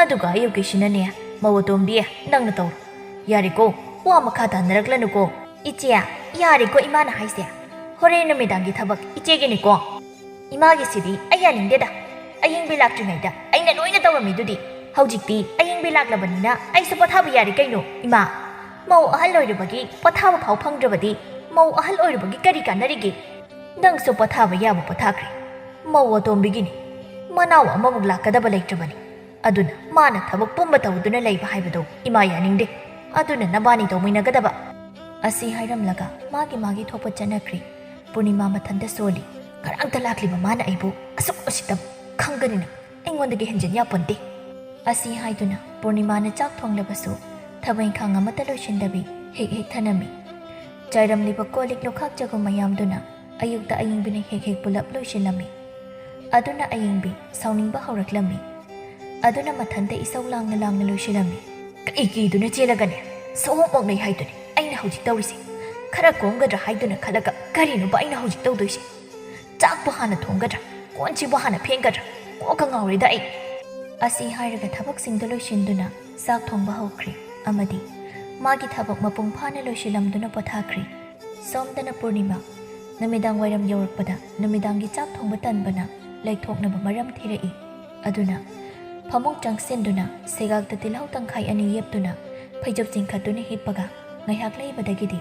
ꯑꯗꯨꯒ ꯑꯌꯨꯛꯀꯤꯁꯤꯅꯅꯦ ꯃꯧ ꯑꯇꯣꯝꯕꯤ ꯅꯪꯅ ꯇꯧꯔꯣ꯫ ꯌꯥꯔꯦꯀꯣ, ꯋꯥ ꯃꯈꯥ ꯇꯥꯅꯔꯛꯂꯅꯨꯀꯣ꯫" "ꯏꯆꯦ, ꯌꯥꯔꯦꯀꯣ ꯏꯃꯥꯅ ꯍꯥꯏꯁꯦ꯫ ꯍꯣꯔꯦꯟ ꯅꯨꯃꯤꯗꯥꯡꯒꯤ ꯊꯕꯛ ꯏꯆꯦꯒꯤꯅꯤꯀꯣ꯫" "ꯏꯃꯥꯒꯤꯁꯤꯗꯤ ꯑꯩ ꯌꯥꯅꯤꯡꯗꯦꯗ꯫ ꯑꯌꯤꯡꯕꯤ ꯂꯥꯛꯇ꯭ꯔꯤꯉꯩꯗ ꯑꯩꯅ ꯂꯣꯏꯅ ꯇꯧꯔꯝꯃꯤꯗꯨꯗꯤ꯫ ꯍꯧꯖꯤꯛꯇꯤ ꯑꯌꯤꯡꯕꯤ ꯂꯥꯛꯂꯕꯅꯤꯅ ꯑꯩꯁꯨ ꯄꯣꯊꯥꯕ ꯌꯥꯔꯦ ꯀꯩꯅꯣ, ꯏꯃꯥ꯫ ꯃꯧ ꯑꯍꯜ ꯑꯣꯏꯔꯨꯕꯒꯤ ꯄꯣꯊꯥꯕ ꯐꯥꯎ ꯐꯪꯗ꯭ꯔꯕꯗꯤ ꯃꯧ ꯑꯍꯜ ꯑꯣꯏꯔꯨꯕꯒꯤ ꯀꯔꯤ ꯀꯥꯟꯅꯔꯤꯒꯦ? ꯅꯪꯁꯨ ꯄꯣꯊꯥꯕ ꯌꯥꯕ ꯄꯣꯊꯥꯈ꯭ꯔꯦ꯫ ꯃꯧ ꯑꯇꯣꯝꯕꯤꯒꯤꯅꯤ꯫ ꯃꯅꯥꯎ ꯑꯃꯃꯨꯛ ꯂꯥꯛꯀꯗꯕ ꯂꯩꯇ꯭ꯔꯕꯅꯤ꯫ ꯑꯗꯨꯅ ꯃꯥꯅ ꯊꯕꯛ ꯄꯨꯝꯕ ꯇꯧꯗꯨꯅ ꯂꯩꯕ ꯍꯥꯏꯕꯗꯣ ꯏꯃꯥ ꯌꯥꯅꯤꯡꯗꯦ꯫ ꯑꯗꯨꯅ ꯅꯕꯥꯅꯤ ꯇꯧꯃꯤꯟꯅꯒꯗꯕ꯫" ꯑꯁꯤ ꯍꯥꯏꯔꯝꯂꯒ ꯃꯥꯒꯤ ꯃꯥꯒꯤ ꯊꯣꯛꯄ ꯆꯠꯅꯈ꯭ꯔꯦ꯫ ꯄꯨꯔꯅꯤꯃꯥ ꯃꯊꯟꯇ ꯁꯣꯜꯂꯤ꯫ "ꯉꯔꯥꯡꯇ ꯂꯥꯛꯂꯤꯕ ꯃꯥꯅ ꯑꯩꯕꯨ ꯑꯁꯨꯛ ꯎꯁꯤꯠꯇꯕ ꯈꯪꯒꯅꯤꯅ ꯑꯩꯉꯣꯟꯗꯒꯤ ꯍꯦꯟꯖꯤꯟ ꯌꯥꯄꯣꯟꯇꯦ꯫" ꯑꯁꯤ ꯍꯥꯏꯗꯨꯅ ꯄꯨꯔꯅꯤꯃꯥꯅ ꯆꯥꯛ ꯊꯣꯡꯂꯕꯁꯨ ꯊꯕꯛ ꯏꯪꯈꯥꯡ ꯑꯃꯠꯇ ꯂꯣꯏꯁꯤꯟꯗꯕꯤ ꯍꯦꯛ ꯍꯦꯛ ꯊꯅꯝꯃꯤ꯫ ꯆꯥꯏꯔꯝꯂꯤꯕ ꯀꯣꯜ ꯂꯤꯛ ꯂꯨꯈꯥꯛ ꯆꯒꯨꯝ ꯃꯌꯥꯝꯗꯨꯅ ꯑꯌꯨꯛꯇ ꯑꯌꯤꯡꯕꯤꯅ ꯍꯦꯛ ꯍꯦꯛ ꯄꯨꯂꯞ ꯂꯣꯏꯁꯤꯜꯂꯝꯃꯤ꯫ ꯑꯗꯨꯅ ꯑꯌꯤꯡꯕꯤ ꯁꯥꯎꯅꯤꯡꯕ ꯍꯧꯔꯛꯂꯝꯃꯤ꯫ ꯑꯗꯨꯅ ꯃꯊꯟꯇ ꯏꯁꯧ ꯂꯥꯡꯅ ꯂꯥꯡꯅ ꯂꯣꯏꯁꯤꯜꯂꯝꯃꯤ꯫ "ꯀꯩ ꯀꯤꯗꯨꯅ ꯆꯦꯜꯂꯒꯅꯦ? ꯁꯑꯣꯡ ꯑꯣꯛꯅꯩ ꯍꯥꯏꯗꯨꯅꯤ ꯑꯩꯅ ꯍꯧꯖꯤꯛ ꯇꯧꯔꯤꯁꯦ꯫ ꯈꯔ ꯀꯣꯝꯒꯗ꯭ꯔꯥ ꯍꯥꯏꯗꯨꯅ ꯈꯜꯂꯒ ꯀꯔꯤꯅꯣꯕ ꯑꯩꯅ ꯍꯧꯖꯤꯛ ꯇꯧꯗꯣꯏꯁꯦ? ꯆꯥꯛꯄꯨ ꯍꯥꯟꯅ ꯊꯣꯡꯒꯗ꯭ꯔꯥ? ꯀꯣꯟꯁꯤꯕꯨ ꯍꯥꯟꯅ ꯐꯦꯡꯒꯗ꯭ꯔꯥ? ꯀꯣꯛꯀ ꯉꯥꯎꯔꯦꯗ ꯑꯩ꯫" ꯑꯁꯤ ꯍꯥꯏꯔꯒ ꯊꯕꯛꯁꯤꯡꯗꯨ ꯂꯣꯏꯁꯤꯟꯗꯨꯅ ꯆꯥꯛ ꯊꯣꯡꯕ ꯍꯧꯈ꯭ꯔꯦ ꯑꯃꯗꯤ ꯃꯥꯒꯤ ꯊꯕꯛ ꯃꯄꯨꯡ ꯐꯥꯅ ꯂꯣꯏꯁꯤꯜꯂꯝꯗꯨꯅ ꯄꯣꯊꯥꯈ꯭ꯔꯦ꯫ ꯁꯣꯝꯗꯅ ꯄꯨꯔꯅꯤꯃꯥ ꯅꯨꯃꯤꯗꯥꯡ ꯋꯥꯏꯔꯝ ꯌꯧꯔꯛꯄꯗ ꯅꯨꯃꯤꯗꯥꯡꯒꯤ ꯆꯥꯛ ꯊꯣꯡꯕ ꯇꯟꯕꯅ ꯂꯩꯊꯣꯛꯅꯕ ꯃꯔꯝ ꯊꯤꯔꯛꯏ꯫ ꯑꯗꯨꯅ ꯐꯃꯨꯡ ꯆꯪꯁꯤꯟꯗꯨꯅ ꯁꯦꯒꯥꯛꯇ ꯇꯤꯜꯍꯧ ꯇꯪꯈꯥꯏ ꯑꯅꯤ ꯌꯦꯞꯇꯨꯅ ꯐꯩꯖꯨꯞ ꯆꯤꯡꯈꯠꯇꯨꯅ ꯍꯤꯞꯄꯒ ꯉꯥꯏꯍꯥꯛ ꯂꯩꯕꯗꯒꯤꯗꯤ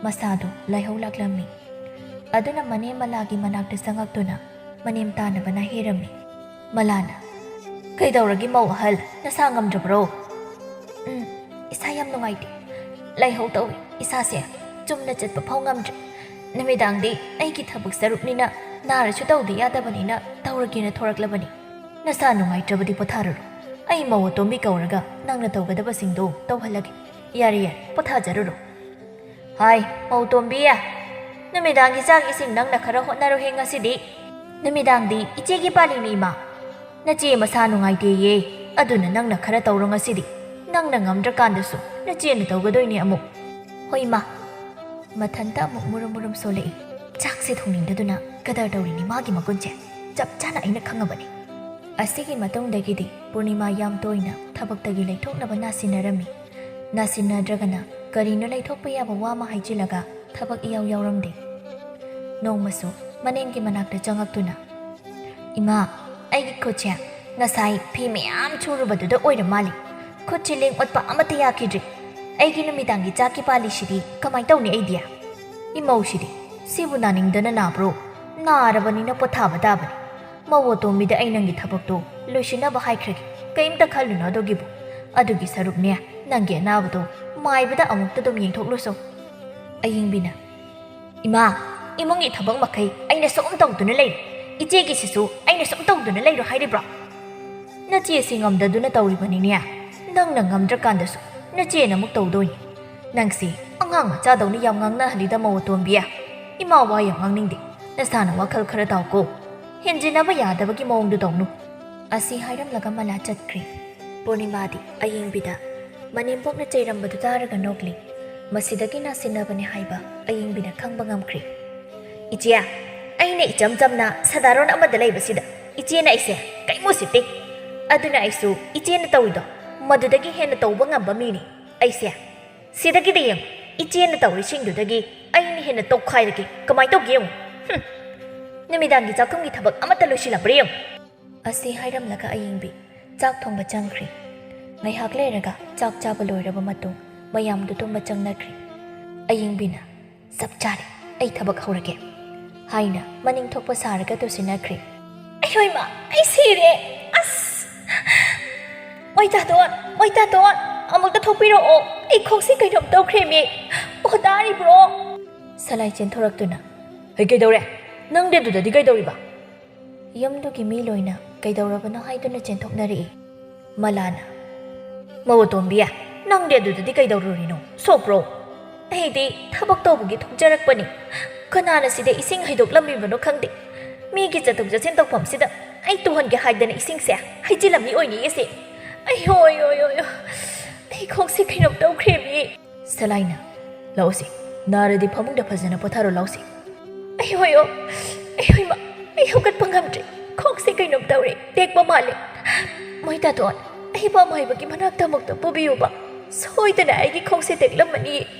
ꯃꯁꯥꯗꯨ ꯂꯥꯏꯍꯧ ꯂꯥꯛꯂꯝꯃꯤ꯫ ꯑꯗꯨꯅ ꯃꯅꯦꯝ ꯃꯂꯥꯒꯤ ꯃꯅꯥꯛꯇ ꯆꯪꯉꯛꯇꯨꯅ ꯃꯅꯦꯝ ꯇꯥꯟꯅꯕ ꯅꯥꯍꯦꯔꯝꯃꯤ꯫ ꯃꯂꯥꯅ, "ꯀꯩꯗꯧꯔꯒꯦ ꯃꯧ ꯑꯍꯜ, ꯅꯁꯥ ꯉꯝꯗ꯭ꯔꯕ꯭ꯔꯣ?" "ꯎꯝ, ꯏꯁꯥ ꯌꯥꯝ ꯅꯨꯡꯉꯥꯏꯇꯦ꯫ ꯂꯥꯏꯍꯧ ꯇꯧꯏ, ꯏꯁꯥꯁꯦ ꯆꯨꯝꯅ ꯆꯠꯄ ꯐꯥꯎ ꯉꯝꯗ꯭ꯔꯦ꯫ ꯅꯨꯃꯤꯗꯥꯡꯗꯤ ꯑꯩꯒꯤ ꯊꯕꯛ ꯁꯔꯨꯛꯅꯤꯅ ꯅꯥꯔꯁꯨ ꯇꯧꯗ ꯌꯥꯗꯕꯅꯤꯅ ꯇꯧꯔꯒꯦꯅ ꯊꯣꯔꯛꯂꯕꯅꯤ꯫ ꯅꯁꯥ ꯅꯨꯡꯉꯥꯏꯇ꯭ꯔꯕꯗꯤ ꯄꯣꯊꯥꯔꯨꯔꯣ꯫ ꯑꯩ ꯃꯧ ꯑꯇꯣꯝꯕꯤ ꯀꯧꯔꯒ ꯅꯪꯅ ꯇꯧꯒꯗꯕꯁꯤꯡꯗꯣ ꯇꯧꯍꯜꯂꯒꯦ꯫ ꯌꯥꯔꯦ, ꯌꯥꯔꯦ, ꯄꯣꯊꯥꯖꯔꯨꯔꯣ꯫" "ꯍꯥꯏ, ꯃꯧ ꯇꯣꯝꯕꯤ, ꯅꯨꯃꯤꯗꯥꯡꯒꯤ ꯆꯥꯛ ꯏꯁꯤꯡ ꯅꯪꯅ ꯈꯔ ꯍꯣꯠꯅꯔꯨꯍꯦ ꯉꯁꯤꯗꯤ꯫ ꯅꯨꯃꯤꯗꯥꯡꯗꯤ ꯏꯆꯦꯒꯤ ꯄꯥꯜꯂꯤꯅꯤ, ꯏꯃꯥ꯫ ꯅꯆꯦ ꯃꯁꯥ ꯅꯨꯡꯉꯥꯏꯇꯦꯌꯦ, ꯑꯗꯨꯅ ꯅꯪꯅ ꯈꯔ ꯇꯧꯔꯣ ꯉꯁꯤꯗꯤ꯫ ꯅꯪꯅ ꯉꯝꯗ꯭ꯔꯀꯥꯟꯗꯁꯨ ꯅꯆꯦꯅ ꯇꯧꯒꯗꯣꯏꯅꯦ ꯑꯃꯨꯛ꯫" "ꯍꯣꯏ, ꯏꯃꯥ꯫" ꯃꯊꯟꯇ ꯑꯃꯨꯛ ꯃꯨꯔꯨꯝ ꯃꯨꯔꯨꯝ ꯁꯣꯜꯂꯛꯏ꯫ ꯆꯥꯛꯁꯦ ꯊꯣꯡꯅꯤꯡꯗꯗꯨꯅ ꯀꯗꯔ ꯇꯧꯔꯤꯅꯤ ꯃꯥꯒꯤ ꯃꯒꯨꯟꯁꯦ꯫ ꯆꯞ ꯆꯥꯅ ꯑꯩꯅ ꯈꯪꯉꯕꯅꯤ꯫ ꯑꯁꯤꯒꯤ ꯃꯇꯨꯡꯗꯒꯤꯗꯤ ꯄꯨꯔꯅꯤꯃꯥ ꯌꯥꯝ ꯇꯣꯏꯅ ꯊꯕꯛꯇꯒꯤ ꯂꯩꯊꯣꯛꯅꯕ ꯅꯥꯁꯤꯟꯅꯔꯝꯃꯤ꯫ ꯅꯥꯁꯤꯟꯅꯗ꯭ꯔꯒꯅ ꯀꯔꯤꯅꯣ ꯂꯩꯊꯣꯛꯄ ꯌꯥꯕ ꯋꯥ ꯑꯃ ꯍꯥꯏꯖꯤꯜꯂꯒ ꯊꯕꯛ ꯏꯌꯥꯎ ꯌꯥꯎꯔꯝꯗꯦ꯫ ꯅꯣꯡꯃꯁꯨ ꯃꯅꯦꯝꯒꯤ ꯃꯅꯥꯛꯇ ꯆꯪꯉꯛꯇꯨꯅ, "ꯏꯃꯥ, ꯑꯩꯒꯤ ꯈꯨꯠꯁꯦ ꯉꯁꯥꯏ ꯐꯤ ꯃꯌꯥꯝ ꯁꯨꯔꯨꯕꯗꯨꯗ ꯑꯣꯏꯔ ꯃꯥꯜꯂꯤ꯫ ꯈꯨꯠꯁꯦ ꯂꯦꯡ ꯑꯣꯠꯄ ꯑꯃꯠꯇ ꯌꯥꯈꯤꯗ꯭ꯔꯦ꯫ ꯑꯩꯒꯤ ꯅꯨꯃꯤꯗꯥꯡꯒꯤ ꯆꯥꯛꯀꯤ ꯄꯥꯂꯤꯁꯤꯗꯤ ꯀꯃꯥꯏ ꯇꯧꯅꯤ ꯑꯩꯗꯤ? ꯏꯃꯧꯁꯤꯗꯤ ꯁꯤꯕꯨ ꯅꯥꯅꯤꯡꯗꯅ ꯅꯥꯕ꯭ꯔꯣ? ꯅꯥꯔꯕꯅꯤꯅ ꯄꯣꯊꯥꯕ ꯇꯥꯕꯅꯤ꯫ ꯃꯧ ꯑꯇꯣꯝꯕꯤꯗ ꯑꯩ ꯅꯪꯒꯤ ꯊꯕꯛꯇꯣ ꯂꯣꯏꯁꯤꯟꯅꯕ ꯍꯥꯏꯈ꯭ꯔꯒꯦ꯫ ꯀꯩꯝꯇ ꯈꯜꯂꯨꯅꯨ ꯑꯗꯨꯒꯤꯕꯨ꯫ ꯑꯗꯨꯒꯤ ꯁꯔꯨꯛꯅꯦ, ꯅꯪꯒꯤ ꯑꯅꯥꯕꯗꯣ ꯃꯥꯏꯕꯗ ꯑꯃꯨꯛꯇ ꯑꯗꯨꯝ ꯌꯦꯡꯊꯣꯛꯂꯨꯁꯣ꯫" ꯑꯌꯤꯡꯕꯤꯅ, "ꯏꯃꯥ, ꯏꯃꯨꯡꯒꯤ ꯊꯕꯛ ꯃꯈꯩ ꯑꯩꯅ ꯁꯨꯝ ꯇꯧꯗꯨꯅ ꯂꯩꯔꯦ꯫ ꯏꯆꯦꯒꯤꯁꯤꯁꯨ ꯑꯩꯅ ꯁꯨꯝ ꯇꯧꯗꯨꯅ ꯂꯩꯔꯣ ꯍꯥꯏꯔꯤꯕ꯭ꯔꯣ? ꯅꯆꯦꯁꯤ ꯉꯝꯗꯗꯨꯅ ꯇꯧꯔꯤꯕꯅꯤꯅꯦ꯫ ꯅꯪꯅ ꯉꯝꯗ꯭ꯔꯀꯥꯟꯗꯁꯨ ꯅꯆꯦꯅ ꯑꯃꯨꯛ ꯇꯧꯗꯣꯏꯅꯤ꯫ ꯅꯪꯁꯤ ꯑꯉꯥꯡ ꯃꯆꯥꯗꯧꯅ ꯌꯥꯝ ꯉꯥꯡꯅꯍꯜꯂꯤꯗ, ꯃꯧ ꯑꯇꯣꯝꯕꯤ꯫ ꯏꯃꯥ ꯋꯥ ꯌꯥꯝ ꯉꯥꯡꯅꯤꯡꯗꯦ꯫ ꯅꯁꯥꯅ ꯋꯥꯈꯜ ꯈꯔ ꯇꯥꯎꯀꯣ꯫ ꯍꯦꯟꯖꯤꯟꯅꯕ ꯌꯥꯗꯕꯒꯤ ꯃꯑꯣꯡꯗꯨ ꯇꯧꯅꯨ꯫" ꯑꯁꯤ ꯍꯥꯏꯔꯝꯂꯒ ꯃꯂꯥ ꯆꯠꯈ꯭ꯔꯦ꯫ ꯄꯨꯔꯅꯤꯃꯥꯗꯤ ꯑꯌꯤꯡꯕꯤꯗ, "ꯃꯅꯦꯝꯕꯣꯛꯅ ꯆꯩꯔꯝꯕꯗꯨ ꯇꯥꯔꯒ ꯅꯣꯛꯂꯤ꯫ ꯃꯁꯤꯗꯒꯤ ꯅꯥꯁꯤꯟꯅꯕꯅꯦ ꯍꯥꯏꯕ ꯑꯌꯤꯡꯕꯤꯅ ꯈꯪꯕ ꯉꯝꯈ꯭ꯔꯦ꯫ "ꯏꯆꯦ, ꯑꯩꯅ ꯏꯆꯝ ꯆꯝꯅ ꯁꯗꯥꯔꯣꯟ ꯑꯃꯗ ꯂꯩꯕꯁꯤꯗ ꯏꯆꯦꯅ ꯑꯩꯁꯦ ꯀꯩꯝ ꯎꯁꯤꯠꯇꯦ꯫ ꯑꯗꯨꯅ ꯑꯩꯁꯨ ꯏꯆꯦꯅ ꯇꯧꯔꯤꯗꯣ ꯃꯗꯨꯗꯒꯤ ꯍꯦꯟꯅ ꯇꯧꯕ ꯉꯝꯕ ꯃꯤꯅꯤ ꯑꯩꯁꯦ꯫ ꯁꯤꯗꯒꯤꯗꯤ ꯌꯦꯡꯉꯨ, ꯏꯆꯦꯅ ꯇꯧꯔꯤꯁꯤꯡꯗꯨꯗꯒꯤ ꯑꯩꯅ ꯍꯦꯟꯅ ꯇꯧꯈꯥꯏꯔꯒꯦ꯫ ꯀꯃꯥꯏ ꯇꯧꯒꯦ ꯌꯦꯡꯉꯨ꯫ ꯍꯨꯝ꯫ ꯅꯨꯃꯤꯗꯥꯡꯒꯤ ꯆꯥꯛꯈꯨꯝꯒꯤ ꯊꯕꯛ ꯑꯃꯠꯇ ꯂꯣꯏꯁꯤꯜꯂꯝꯕ꯭ꯔꯥ ꯌꯦꯡꯉꯨ꯫ ꯑꯁꯤ ꯍꯥꯏꯔꯝꯂꯒ ꯑꯌꯤꯡꯕꯤ ꯆꯥꯛ ꯊꯣꯡꯕ ꯆꯪꯈ꯭ꯔꯦ꯫ ꯉꯥꯏꯍꯥꯛ ꯂꯩꯔꯒ ꯆꯥꯛ ꯆꯥꯕ ꯂꯣꯏꯔꯕ ꯃꯇꯨꯡ ꯃꯌꯥꯝꯗꯨ ꯇꯨꯝꯕ ꯆꯪꯅꯈ꯭ꯔꯦ꯫ ꯑꯌꯤꯡꯕꯤꯅ "ꯆꯞ ꯆꯥꯔꯦ, ꯑꯩ ꯊꯕꯛ ꯍꯧꯔꯒꯦ" ꯍꯥꯏꯅ ꯃꯅꯤꯡ ꯊꯣꯛꯄ ꯁꯥꯔꯒ ꯇꯨꯁꯤꯟꯅꯈ꯭ꯔꯦ꯫ "ꯑꯩꯍꯣꯏ ꯃꯥ, ꯑꯩ ꯁꯤꯔꯦ꯫ ꯑꯁ! ꯃꯣꯏꯇꯥꯇꯣꯟ, ꯃꯣꯏꯇꯥꯇꯣꯟ, ꯑꯃꯨꯛꯇ ꯊꯣꯛꯄꯤꯔꯛꯑꯣ꯫ ꯑꯩ ꯈꯣꯡꯁꯤ ꯀꯩꯅꯣꯝ ꯇꯧꯈ꯭ꯔꯦꯃꯤ꯫ ꯑꯣ, ꯇꯥꯔꯤꯕ꯭ꯔꯣ?" ꯁꯂꯥꯏ ꯆꯦꯟꯊꯣꯔꯛꯇꯨꯅ, "ꯍꯩ, ꯀꯩꯗꯧꯔꯦ? ꯅꯪꯗꯤ ꯑꯗꯨꯗꯗꯤ ꯀꯩꯗꯧꯔꯤꯕ?" ꯌꯨꯝꯗꯨꯒꯤ ꯃꯤ ꯂꯣꯏꯅ ꯀꯩꯗꯧꯔꯕꯅꯣ ꯍꯥꯏꯗꯨꯅ ꯆꯦꯟꯊꯣꯛꯅꯔꯛꯏ꯫ ꯃꯂꯥꯅ, "ꯃꯧ ꯑꯇꯣꯝꯕꯤ, ꯅꯪꯗꯤ ꯑꯗꯨꯗꯗꯤ ꯀꯩꯗꯧꯔꯨꯔꯤꯅꯣ? ꯁꯣꯛꯄ꯭ꯔꯣ?" "ꯑꯩꯗꯤ ꯊꯕꯛ ꯇꯧꯕꯒꯤ ꯊꯣꯛꯆꯔꯛꯄꯅꯤ꯫ ꯀꯅꯥꯅ ꯁꯤꯗ ꯏꯁꯤꯡ ꯍꯩꯗꯣꯛꯂꯝꯃꯤꯕꯅꯣ ꯈꯪꯗꯦ꯫ ꯃꯤꯒꯤ ꯆꯠꯊꯣꯛ ꯆꯠꯁꯤꯟ ꯇꯧꯐꯝꯁꯤꯗ ꯑꯩ ꯇꯨꯍꯟꯒꯦ ꯍꯥꯏꯗꯅ ꯏꯁꯤꯡꯁꯦ ꯍꯩꯖꯤꯜꯂꯝꯃꯤ ꯑꯣꯏꯅꯤꯌꯦ ꯁꯤ꯫ ꯑꯩ ꯍꯣꯏ, ꯍꯣꯏ, ꯍꯣꯏ, ꯍꯣꯏ꯫ ꯑꯩ ꯈꯣꯡꯁꯦ ꯀꯩꯅꯣꯝ ꯇꯧꯈ꯭ꯔꯦꯃꯤ꯫" ꯁꯂꯥꯏꯅ, "ꯂꯥꯛꯑꯣꯁꯦ, ꯅꯥꯔꯗꯤ ꯐꯃꯨꯡꯗ ꯐꯖꯅ ꯄꯣꯊꯥꯔꯣ, ꯂꯥꯛꯑꯣꯁꯦ꯫" "ꯑꯩ ꯍꯣꯏ, ꯑꯣ, ꯑꯩ ꯍꯣꯏ ꯃꯥ, ꯑꯩ ꯍꯧꯒꯠꯄ ꯉꯝꯗ꯭ꯔꯦ꯫ ꯈꯣꯡꯁꯦ ꯀꯩꯅꯣꯝ ꯇꯧꯔꯦ, ꯇꯦꯛꯄ ꯃꯥꯜꯂꯦ꯫ ꯃꯣꯏꯇꯥꯇꯣꯟ, ꯑꯩ ꯄꯥꯝꯍꯩꯕꯒꯤ ꯃꯅꯥꯛꯇ ꯑꯃꯨꯛꯇ ꯄꯨꯕꯤꯌꯨꯕ꯫ ꯁꯣꯏꯗꯅ ꯑꯩꯒꯤ ꯈꯣꯡꯁꯦ ꯇꯦꯛꯂꯝꯃꯅꯤ,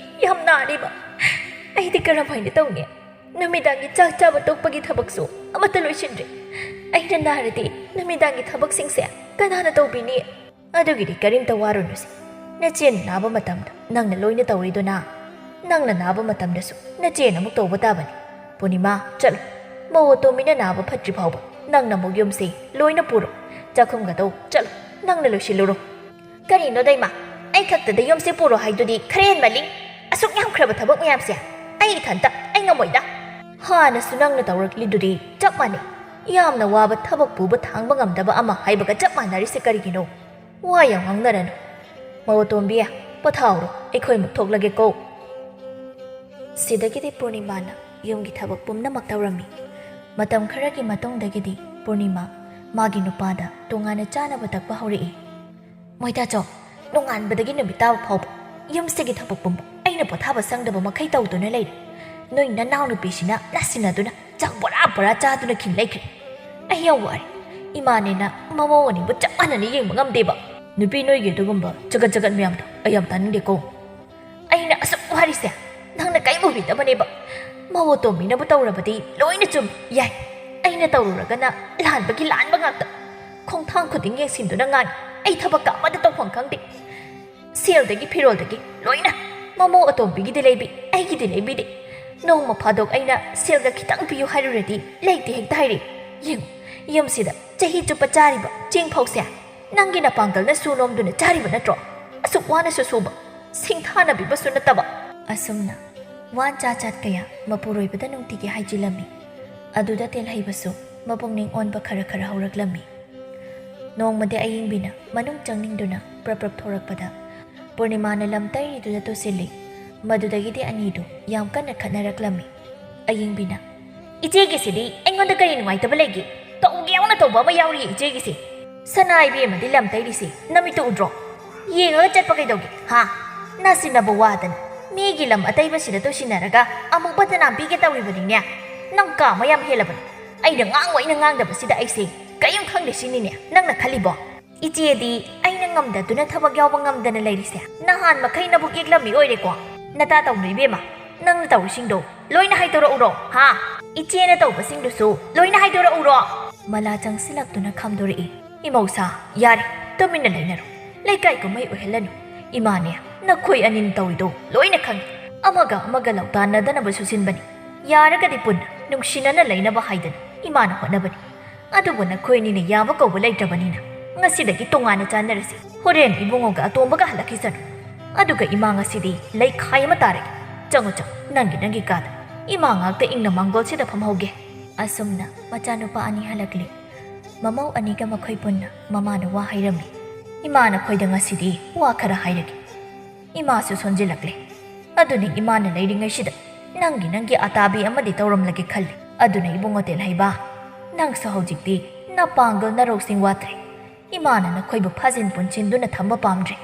ꯌꯥꯝ ꯅꯥꯔꯤꯕ꯫ ꯑꯩꯗꯤ ꯀꯔꯝ ꯍꯥꯏꯅ ꯇꯧꯅꯤ? ꯅꯨꯃꯤꯗꯥꯡꯒꯤ ꯆꯥꯛ ꯆꯥꯕ ꯇꯣꯛꯄꯒꯤ ꯊꯕꯛꯁꯨ ꯑꯃꯠꯇ ꯂꯣꯏꯁꯤꯟꯗ꯭ꯔꯤ꯫ ꯑꯩꯅ ꯅꯥꯔꯗꯤ ꯅꯨꯃꯤꯗꯥꯡꯒꯤ ꯊꯕꯛꯁꯤꯡꯁꯦ ꯀꯅꯥꯅ ꯇꯧꯕꯤꯅꯤ?" "ꯑꯗꯨꯒꯤꯗꯤ ꯀꯔꯤꯝꯇ ꯋꯥꯔꯨꯅꯨꯁꯦ꯫ ꯅꯆꯦꯅ ꯅꯥꯕ ꯃꯇꯝꯗ ꯅꯪꯅ ꯂꯣꯏꯅ ꯇꯧꯔꯤꯗꯨꯅ, ꯅꯪꯅ ꯅꯥꯕ ꯃꯇꯝꯗꯁꯨ ꯅꯆꯦꯅ ꯑꯃꯨꯛ ꯇꯧꯕ ꯇꯥꯕꯅꯤ꯫ ꯄꯨꯔꯅꯤꯃꯥ, ꯆꯠꯂꯣ꯫ ꯃꯧ ꯑꯇꯣꯝꯕꯤꯅ ꯅꯥꯕ ꯐꯠꯇ꯭ꯔꯤ ꯐꯥꯎꯕ ꯅꯪꯅ ꯑꯃꯨꯛ ꯌꯨꯝꯁꯦ ꯂꯣꯏꯅ ꯄꯨꯔꯣ꯫ ꯆꯥꯛꯈꯨꯝꯒꯗꯣ ꯆꯠꯂꯣ, ꯅꯪꯅ ꯂꯣꯏꯁꯤꯜꯂꯨꯔꯣ꯫" "ꯀꯔꯤꯅꯣꯗ ꯏꯃꯥ, ꯑꯩ ꯈꯛꯇꯗ ꯌꯨꯝꯁꯦ ꯄꯨꯔꯣ ꯍꯥꯏꯗꯨꯗꯤ ꯈꯔ ꯍꯦꯟꯃꯜꯂꯤ꯫ ꯑꯁꯨꯛ ꯌꯥꯝꯈ꯭ꯔꯕ ꯊꯕꯛ ꯃꯌꯥꯝꯁꯦ ꯑꯩ ꯏꯊꯟꯇ, ꯑꯩ ꯉꯝꯃꯣꯏꯗ꯫ ꯍꯥꯟꯅꯁꯨ ꯅꯪꯅ ꯇꯧꯔꯛꯂꯤꯗꯨꯗꯤ ꯆꯞ ꯃꯥꯟꯅꯩ꯫ ꯌꯥꯝꯅ ꯋꯥꯕ ꯊꯕꯛ ꯄꯨꯕ ꯊꯥꯡꯕ ꯉꯝꯗꯕ ꯑꯃ ꯍꯥꯏꯕꯒ ꯆꯞ ꯃꯥꯟꯅꯔꯤꯁꯦ ꯀꯔꯤꯒꯤꯅꯣ? ꯋꯥ ꯌꯥꯝ ꯉꯥꯡꯅꯔꯅꯨ꯫ ꯃꯧ ꯑꯇꯣꯝꯕꯤ, ꯄꯣꯊꯥꯍꯧꯔꯣ, ꯑꯩꯈꯣꯏ ꯑꯃꯨꯛ ꯊꯣꯛꯂꯒꯦꯀꯣ꯫" ꯁꯤꯗꯒꯤꯗꯤ ꯄꯨꯔꯅꯤꯃꯥꯅ ꯌꯨꯝꯒꯤ ꯊꯕꯛ ꯄꯨꯝꯅꯃꯛ ꯇꯧꯔꯝꯃꯤ꯫ ꯃꯇꯝ ꯈꯔꯒꯤ ꯃꯇꯨꯡꯗꯒꯤꯗꯤ ꯄꯨꯔꯅꯤꯃꯥ ꯃꯥꯒꯤ ꯅꯨꯄꯥꯗ ꯇꯣꯉꯥꯟꯅ ꯆꯥꯅꯕ ꯇꯛꯄ ꯍꯧꯔꯛꯏ꯫ "ꯃꯣꯏꯇꯥꯆꯧ, ꯅꯣꯡꯉꯥꯟꯕꯗꯒꯤ ꯅꯨꯃꯤꯠ ꯇꯥꯕ ꯐꯥꯎꯕ ꯌꯨꯝꯁꯤꯒꯤ ꯊꯕꯛ ꯄꯨꯝꯕ ꯑꯩꯅ ꯄꯣꯊꯥꯕ ꯁꯪꯗꯕ ꯃꯈꯩ ꯇꯧꯗꯨꯅ ꯂꯩꯔꯦ꯫ ꯅꯣꯏ ꯅꯅꯥꯎꯅꯨꯄꯤꯁꯤꯅ ꯅꯥꯁꯤꯟꯅꯗꯨꯅ ꯆꯥꯛ ꯕꯣꯔꯥ ꯕꯣꯔꯥ ꯆꯥꯗꯨꯅ ꯈꯤꯟ ꯂꯩꯈ꯭ꯔꯦ꯫ ꯑꯩ ꯌꯥꯝ ꯋꯥꯔꯦ꯫ ꯏꯃꯥꯅꯦꯅ ꯃꯃꯧ ꯑꯅꯤꯕꯨ ꯆꯞ ꯃꯥꯟꯅꯅ ꯌꯦꯡꯕ ꯉꯝꯗꯦꯕ꯫" "ꯅꯨꯄꯤ ꯅꯣꯏꯒꯤ ꯑꯗꯨꯒꯨꯝꯕ ꯆꯒꯠ ꯆꯒꯠ ꯃꯌꯥꯝꯗꯣ ꯑꯩ ꯌꯥꯝ ꯇꯥꯅꯤꯡꯗꯦꯀꯣ꯫" "ꯑꯩꯅ ꯑꯁꯨꯛ ꯋꯥꯔꯤꯁꯦ ꯅꯪꯅ ꯀꯩꯝ ꯎꯕꯤꯗꯕꯅꯦꯕ꯫ ꯃꯧ ꯑꯇꯣꯝꯕꯤꯅꯕꯨ ꯇꯧꯔꯕꯗꯤ ꯂꯣꯏꯅ ꯆꯨꯝꯃꯤ, ꯌꯥꯏ꯫ ꯑꯩꯅ ꯇꯧꯔꯨꯔꯒꯅ ꯂꯥꯟꯕꯒꯤ ꯂꯥꯟꯕ ꯉꯥꯛꯇ꯫ ꯈꯣꯡꯊꯥꯡ ꯈꯨꯗꯤꯡ ꯌꯦꯡꯁꯤꯟꯗꯨꯅ ꯉꯥꯡꯉꯤ꯫ ꯑꯩ ꯊꯕꯛꯀ ꯑꯃꯗ ꯇꯧꯐꯝ ꯈꯪꯗꯦ꯫ ꯁꯦꯜꯗꯒꯤ ꯐꯤꯔꯣꯜꯗꯒꯤ ꯂꯣꯏꯅ꯫ ꯃꯃꯧ ꯑꯇꯣꯝꯕꯤꯒꯤꯗꯤ ꯂꯩꯕꯤ, ꯑꯩꯒꯤꯗꯤ ꯂꯩꯕꯤꯗꯦ꯫ ꯅꯣꯡꯃ ꯐꯥꯗꯣꯛ ꯑꯩꯅ ꯁꯦꯜꯒ ꯈꯤꯇꯪ ꯄꯤꯌꯨ ꯍꯥꯏꯔꯨꯔꯗꯤ ꯂꯩꯇꯦ ꯍꯦꯛꯇ ꯍꯥꯏꯔꯛꯏ꯫ ꯌꯦꯡꯉꯨ, ꯌꯨꯝꯁꯤꯗ ꯆꯍꯤ ꯆꯨꯞꯄ ꯆꯥꯔꯤꯕ ꯆꯦꯡ ꯐꯧꯁꯦ ꯅꯪꯒꯤ ꯅꯄꯥꯡꯒꯜꯅ ꯁꯨ ꯅꯣꯝꯗꯨꯅ ꯆꯥꯔꯤꯕ ꯅꯠꯇ꯭ꯔꯣ? ꯑꯁꯨꯛ ꯋꯥꯅꯁꯨ ꯁꯨꯕ, ꯁꯤꯡꯊꯥꯅꯕꯤꯕꯁꯨ ꯅꯠꯇꯕ꯫ ꯑꯁꯨꯝꯅ ꯋꯥꯟ ꯆꯥ ꯆꯥꯠ ꯀꯌꯥ ꯃꯄꯨꯔꯣꯏꯕꯗ ꯅꯨꯡꯇꯤꯒꯤ ꯍꯥꯏꯖꯤꯜꯂꯝꯃꯤ꯫ ꯑꯗꯨꯗ ꯇꯦꯜꯍꯩꯕꯁꯨ ꯃꯄꯨꯛꯅꯤꯡ ꯑꯣꯟꯕ ꯈꯔ ꯈꯔ ꯍꯧꯔꯛꯂꯝꯃꯤ꯫ ꯅꯣꯡꯃꯗꯤ ꯑꯌꯤꯡꯕꯤꯅ ꯃꯅꯨꯡ ꯆꯪꯅꯤꯡꯗꯨꯅ ꯄ꯭ꯔꯞ ꯄ꯭ꯔꯞ ꯊꯣꯔꯛꯄꯗ ꯄꯨꯔꯅꯤꯃꯥꯅ ꯂꯝ ꯇꯩꯔꯤꯗꯨꯗ ꯇꯨꯁꯤꯜꯂꯤ꯫ ꯃꯗꯨꯗꯒꯤꯗꯤ ꯑꯅꯤꯗꯨ ꯌꯥꯝ ꯀꯟꯅ ꯈꯠꯅꯔꯛꯂꯝꯃꯤ꯫ ꯑꯌꯤꯡꯕꯤꯅ, "ꯏꯆꯦꯒꯤꯁꯤꯗꯤ ꯑꯩꯉꯣꯟꯗ ꯀꯔꯤ ꯅꯨꯡꯉꯥꯏꯇꯕ ꯂꯩꯒꯦ? ꯇꯧꯒꯦ ꯌꯥꯎꯅ ꯇꯧꯕ ꯑꯃ ꯌꯥꯎꯔꯤꯌꯦ ꯏꯆꯦꯒꯤꯁꯦ꯫ ꯁꯅꯥ ꯏꯕꯦꯝꯃꯗꯤ ꯂꯝ ꯇꯩꯔꯤꯁꯦ ꯅꯃꯤꯠꯇꯨ ꯎꯗ꯭ꯔꯣ? ꯌꯦꯡꯉꯒ ꯆꯠꯄ ꯀꯩꯗꯧꯒꯦ? ꯍꯥ? ꯅꯥꯁꯤꯟꯅꯕ ꯋꯥꯗꯅ ꯃꯤꯒꯤ ꯂꯝ ꯑꯇꯩꯕꯁꯤꯗ ꯇꯨꯁꯤꯟꯅꯔꯒ ꯑꯃꯨꯛ ꯕꯗꯅꯥꯝ ꯄꯤꯒꯦ ꯇꯧꯔꯤꯕꯅꯤꯅꯦ꯫ ꯅꯪ ꯀꯥ ꯑꯃ ꯌꯥꯝ ꯍꯦꯜꯂꯕꯅꯤ꯫ ꯑꯩꯅ ꯉꯥꯡꯉꯣ ꯑꯩꯅ ꯉꯥꯡꯗꯕꯁꯤꯗ ꯑꯩꯁꯦ ꯀꯔꯤꯝ ꯈꯪꯗꯦ ꯁꯤꯅꯤꯅꯦ ꯅꯪꯅ ꯈꯜꯂꯤꯕꯣ?" "ꯏꯆꯦꯗꯤ ꯑꯩꯅ ꯉꯝꯗꯗꯨꯅ ꯊꯕꯛ ꯌꯥꯎꯕ ꯉꯝꯗꯅ ꯂꯩꯔꯤꯁꯦ ꯅꯍꯥꯟ ꯃꯈꯩ ꯅꯕꯨꯛ ꯌꯦꯛꯂꯝꯃꯤ ꯑꯣꯏꯔꯦꯀꯣ? ꯅꯇꯥ ꯇꯧꯅꯨ ꯏꯕꯦꯝꯃ, ꯅꯪꯅ ꯇꯧꯔꯤꯁꯤꯡꯗꯣ ꯂꯣꯏꯅ ꯍꯥꯏꯗꯣꯔꯛꯎꯔꯣ? ꯍꯥ? ꯏꯆꯦꯅ ꯇꯧꯕꯁꯤꯡꯗꯨꯁꯨ ꯂꯣꯏꯅ ꯍꯥꯏꯗꯣꯔꯛꯎꯔꯣ?" ꯃꯂꯥ ꯆꯪꯁꯤꯜꯂꯛꯇꯨꯅ ꯈꯥꯝꯗꯣꯔꯛꯏ꯫ "ꯏꯃꯧꯁꯥ, ꯌꯥꯔꯦ, ꯇꯨꯃꯤꯟꯅ ꯂꯩꯅꯔꯣ꯫ ꯂꯩꯀꯥꯏ ꯀꯨꯝꯍꯩ ꯑꯣꯏꯍꯜꯂꯅꯨ꯫ ꯏꯃꯥꯅꯦ, ꯅꯈꯣꯏ ꯑꯅꯤꯅ ꯇꯧꯔꯤꯗꯣ ꯂꯣꯏꯅ ꯈꯪꯉꯤ꯫ ꯑꯃꯒ ꯑꯃꯒ ꯂꯧꯇꯥꯟꯅꯗꯅꯕꯁꯨ ꯁꯤꯟꯕꯅꯤ꯫ ꯌꯥꯔꯒꯗꯤ ꯄꯨꯟꯅ ꯅꯨꯡꯁꯤꯅꯅ ꯂꯩꯅꯕ ꯍꯥꯏꯗꯅ ꯏꯃꯥꯅ ꯍꯣꯠꯅꯕꯅꯤ꯫ ꯑꯗꯨꯕꯨ ꯅꯈꯣꯏꯅꯤꯅ ꯌꯥꯕ ꯀꯧꯕ ꯂꯩꯇ꯭ꯔꯕꯅꯤꯅ ꯉꯁꯤꯗꯒꯤ ꯇꯣꯉꯥꯟꯅ ꯆꯥꯟꯅꯔꯁꯤ꯫ ꯍꯣꯔꯦꯟ ꯏꯕꯨꯡꯉꯣꯒ ꯑꯇꯣꯝꯕꯒ ꯍꯜꯂꯛꯈꯤꯁꯅꯨ꯫ ꯑꯗꯨꯒ ꯏꯃꯥ ꯉꯁꯤꯗꯤ ꯂꯩꯈꯥꯏ ꯑꯃ ꯇꯥꯔꯒꯦ꯫ ꯆꯪꯉꯨ, ꯆꯪꯉꯨ, ꯅꯪꯒꯤ, ꯅꯪꯒꯤ ꯀꯥꯗ꯫ ꯏꯃꯥ ꯉꯥꯛꯇ ꯏꯪꯅ ꯃꯥꯡꯒꯣꯜꯁꯤꯗ ꯐꯝꯍꯧꯒꯦ꯫" ꯑꯁꯨꯝꯅ ꯃꯆꯥꯅꯨꯄꯥ ꯑꯅꯤ ꯍꯜꯂꯛꯂꯤ꯫ ꯃꯃꯧ ꯑꯅꯤꯒ ꯃꯈꯣꯏ ꯄꯨꯟꯅ ꯃꯃꯥꯅ ꯋꯥ ꯍꯥꯏꯔꯝꯃꯤ꯫ "ꯏꯃꯥ ꯅꯈꯣꯏꯗ ꯉꯁꯤꯗꯤ ꯋꯥ ꯈꯔ ꯍꯥꯏꯔꯒꯦ꯫" ꯏꯃꯥꯁꯨ ꯁꯣꯟꯖꯤꯜꯂꯛꯂꯦ꯫ ꯑꯗꯨꯅꯤ ꯏꯃꯥꯅ ꯂꯩꯔꯤꯉꯩꯁꯤꯗ ꯅꯪꯒꯤ, ꯅꯪꯒꯤ ꯑꯇꯥꯕꯤ ꯑꯃꯗꯤ ꯇꯧꯔꯝꯂꯒꯦ ꯈꯜꯂꯤ꯫ ꯑꯗꯨꯅ ꯏꯕꯨꯡꯉꯣ ꯇꯦꯜꯍꯩꯕ, ꯅꯪꯁꯨ ꯍꯧꯖꯤꯛꯇꯤ ꯅꯄꯥꯡꯒꯜ ꯅꯔꯧꯁꯤꯡ ꯋꯥꯠꯇ꯭ꯔꯦ꯫ ꯏꯃꯥꯅ ꯅꯈꯣꯏꯕꯨ ꯐꯥꯖꯤꯟ ꯄꯨꯟꯁꯤꯟꯗꯨꯅ ꯊꯝꯕ ꯄꯥꯝꯗ꯭ꯔꯦ꯫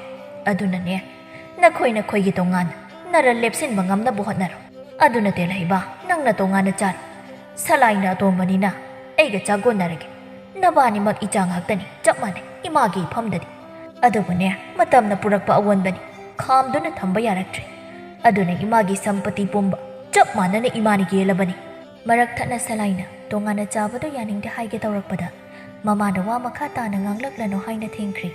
ꯑꯗꯨꯅꯅꯦ, ꯅꯈꯣꯏ ꯅꯈꯣꯏꯒꯤ ꯇꯣꯉꯥꯟꯅ ꯅꯔꯜ ꯂꯦꯞꯁꯤꯟꯕ ꯉꯝꯅꯕ ꯍꯣꯠꯅꯔꯣ꯫ ꯑꯗꯨꯅ ꯇꯦꯜꯍꯩꯕ, ꯅꯪꯅ ꯇꯣꯉꯥꯟꯅ ꯆꯥꯔꯣ꯫ ꯁꯂꯥꯏꯅ ꯑꯇꯣꯝꯕꯅꯤꯅ ꯑꯩꯒ ꯆꯥꯒꯣꯟꯅꯔꯒꯦ꯫ ꯅꯕꯥꯅꯤꯃꯛ ꯏꯆꯥ ꯉꯥꯛꯇꯅꯤ, ꯆꯞ ꯃꯥꯟꯅꯩ ꯏꯃꯥꯒꯤ ꯏꯐꯝꯗꯗꯤ꯫ ꯑꯗꯨꯕꯨꯅꯦ, ꯃꯇꯝꯅ ꯄꯨꯔꯛꯄ ꯑꯑꯣꯟꯕꯅꯤ, ꯈꯥꯝꯗꯨꯅ ꯊꯝꯕ ꯌꯥꯔꯛꯇ꯭ꯔꯦ꯫ ꯑꯗꯨꯅ ꯏꯃꯥꯒꯤ ꯁꯝꯄꯇꯤ ꯄꯨꯝꯕ ꯆꯞ ꯃꯥꯟꯅꯅ ꯏꯃꯥꯅ ꯌꯦꯜꯂꯕꯅꯤ꯫ ꯃꯔꯛ ꯊꯠꯅ ꯁꯂꯥꯏꯅ ꯇꯣꯉꯥꯟꯅ ꯆꯥꯕꯗꯨ ꯌꯥꯅꯤꯡꯗꯦ ꯍꯥꯏꯒꯦ ꯇꯧꯔꯛꯄꯗ, ꯃꯃꯥꯅ ꯋꯥ ꯃꯈꯥ ꯇꯥꯅ ꯉꯥꯡꯂꯛꯂꯅꯨ ꯍꯥꯏꯅ ꯊꯦꯡꯈ꯭ꯔꯦ꯫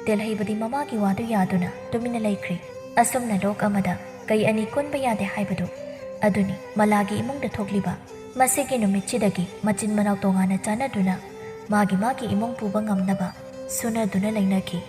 ꯇꯦꯜꯍꯩꯕꯗꯤ ꯃꯃꯥꯒꯤ ꯋꯥꯗꯨ ꯌꯥꯗꯨꯅ ꯇꯨꯃꯤꯟꯅ ꯂꯩꯈ꯭ꯔꯦ꯫ ꯑꯁꯨꯝꯅ ꯂꯣꯛ ꯑꯃꯗ ꯀꯩ ꯑꯅꯤ ꯀꯣꯟꯕ ꯌꯥꯗꯦ ꯍꯥꯏꯕꯗꯨ ꯑꯗꯨꯅꯤ ꯃꯂꯥꯒꯤ ꯏꯃꯨꯡꯗ ꯊꯣꯛꯂꯤꯕ꯫ ꯃꯁꯤꯒꯤ ꯅꯨꯃꯤꯠꯁꯤꯗꯒꯤ ꯃꯆꯤꯟ ꯃꯅꯥꯎ ꯇꯣꯉꯥꯟꯅ ꯆꯥꯟꯅꯗꯨꯅ ꯃꯥꯒꯤ ꯃꯥꯒꯤ ꯏꯃꯨꯡ ꯄꯨꯕ ꯉꯝꯅꯕ ꯁꯨꯅꯗꯨꯅ ꯂꯩꯅꯈꯤ꯫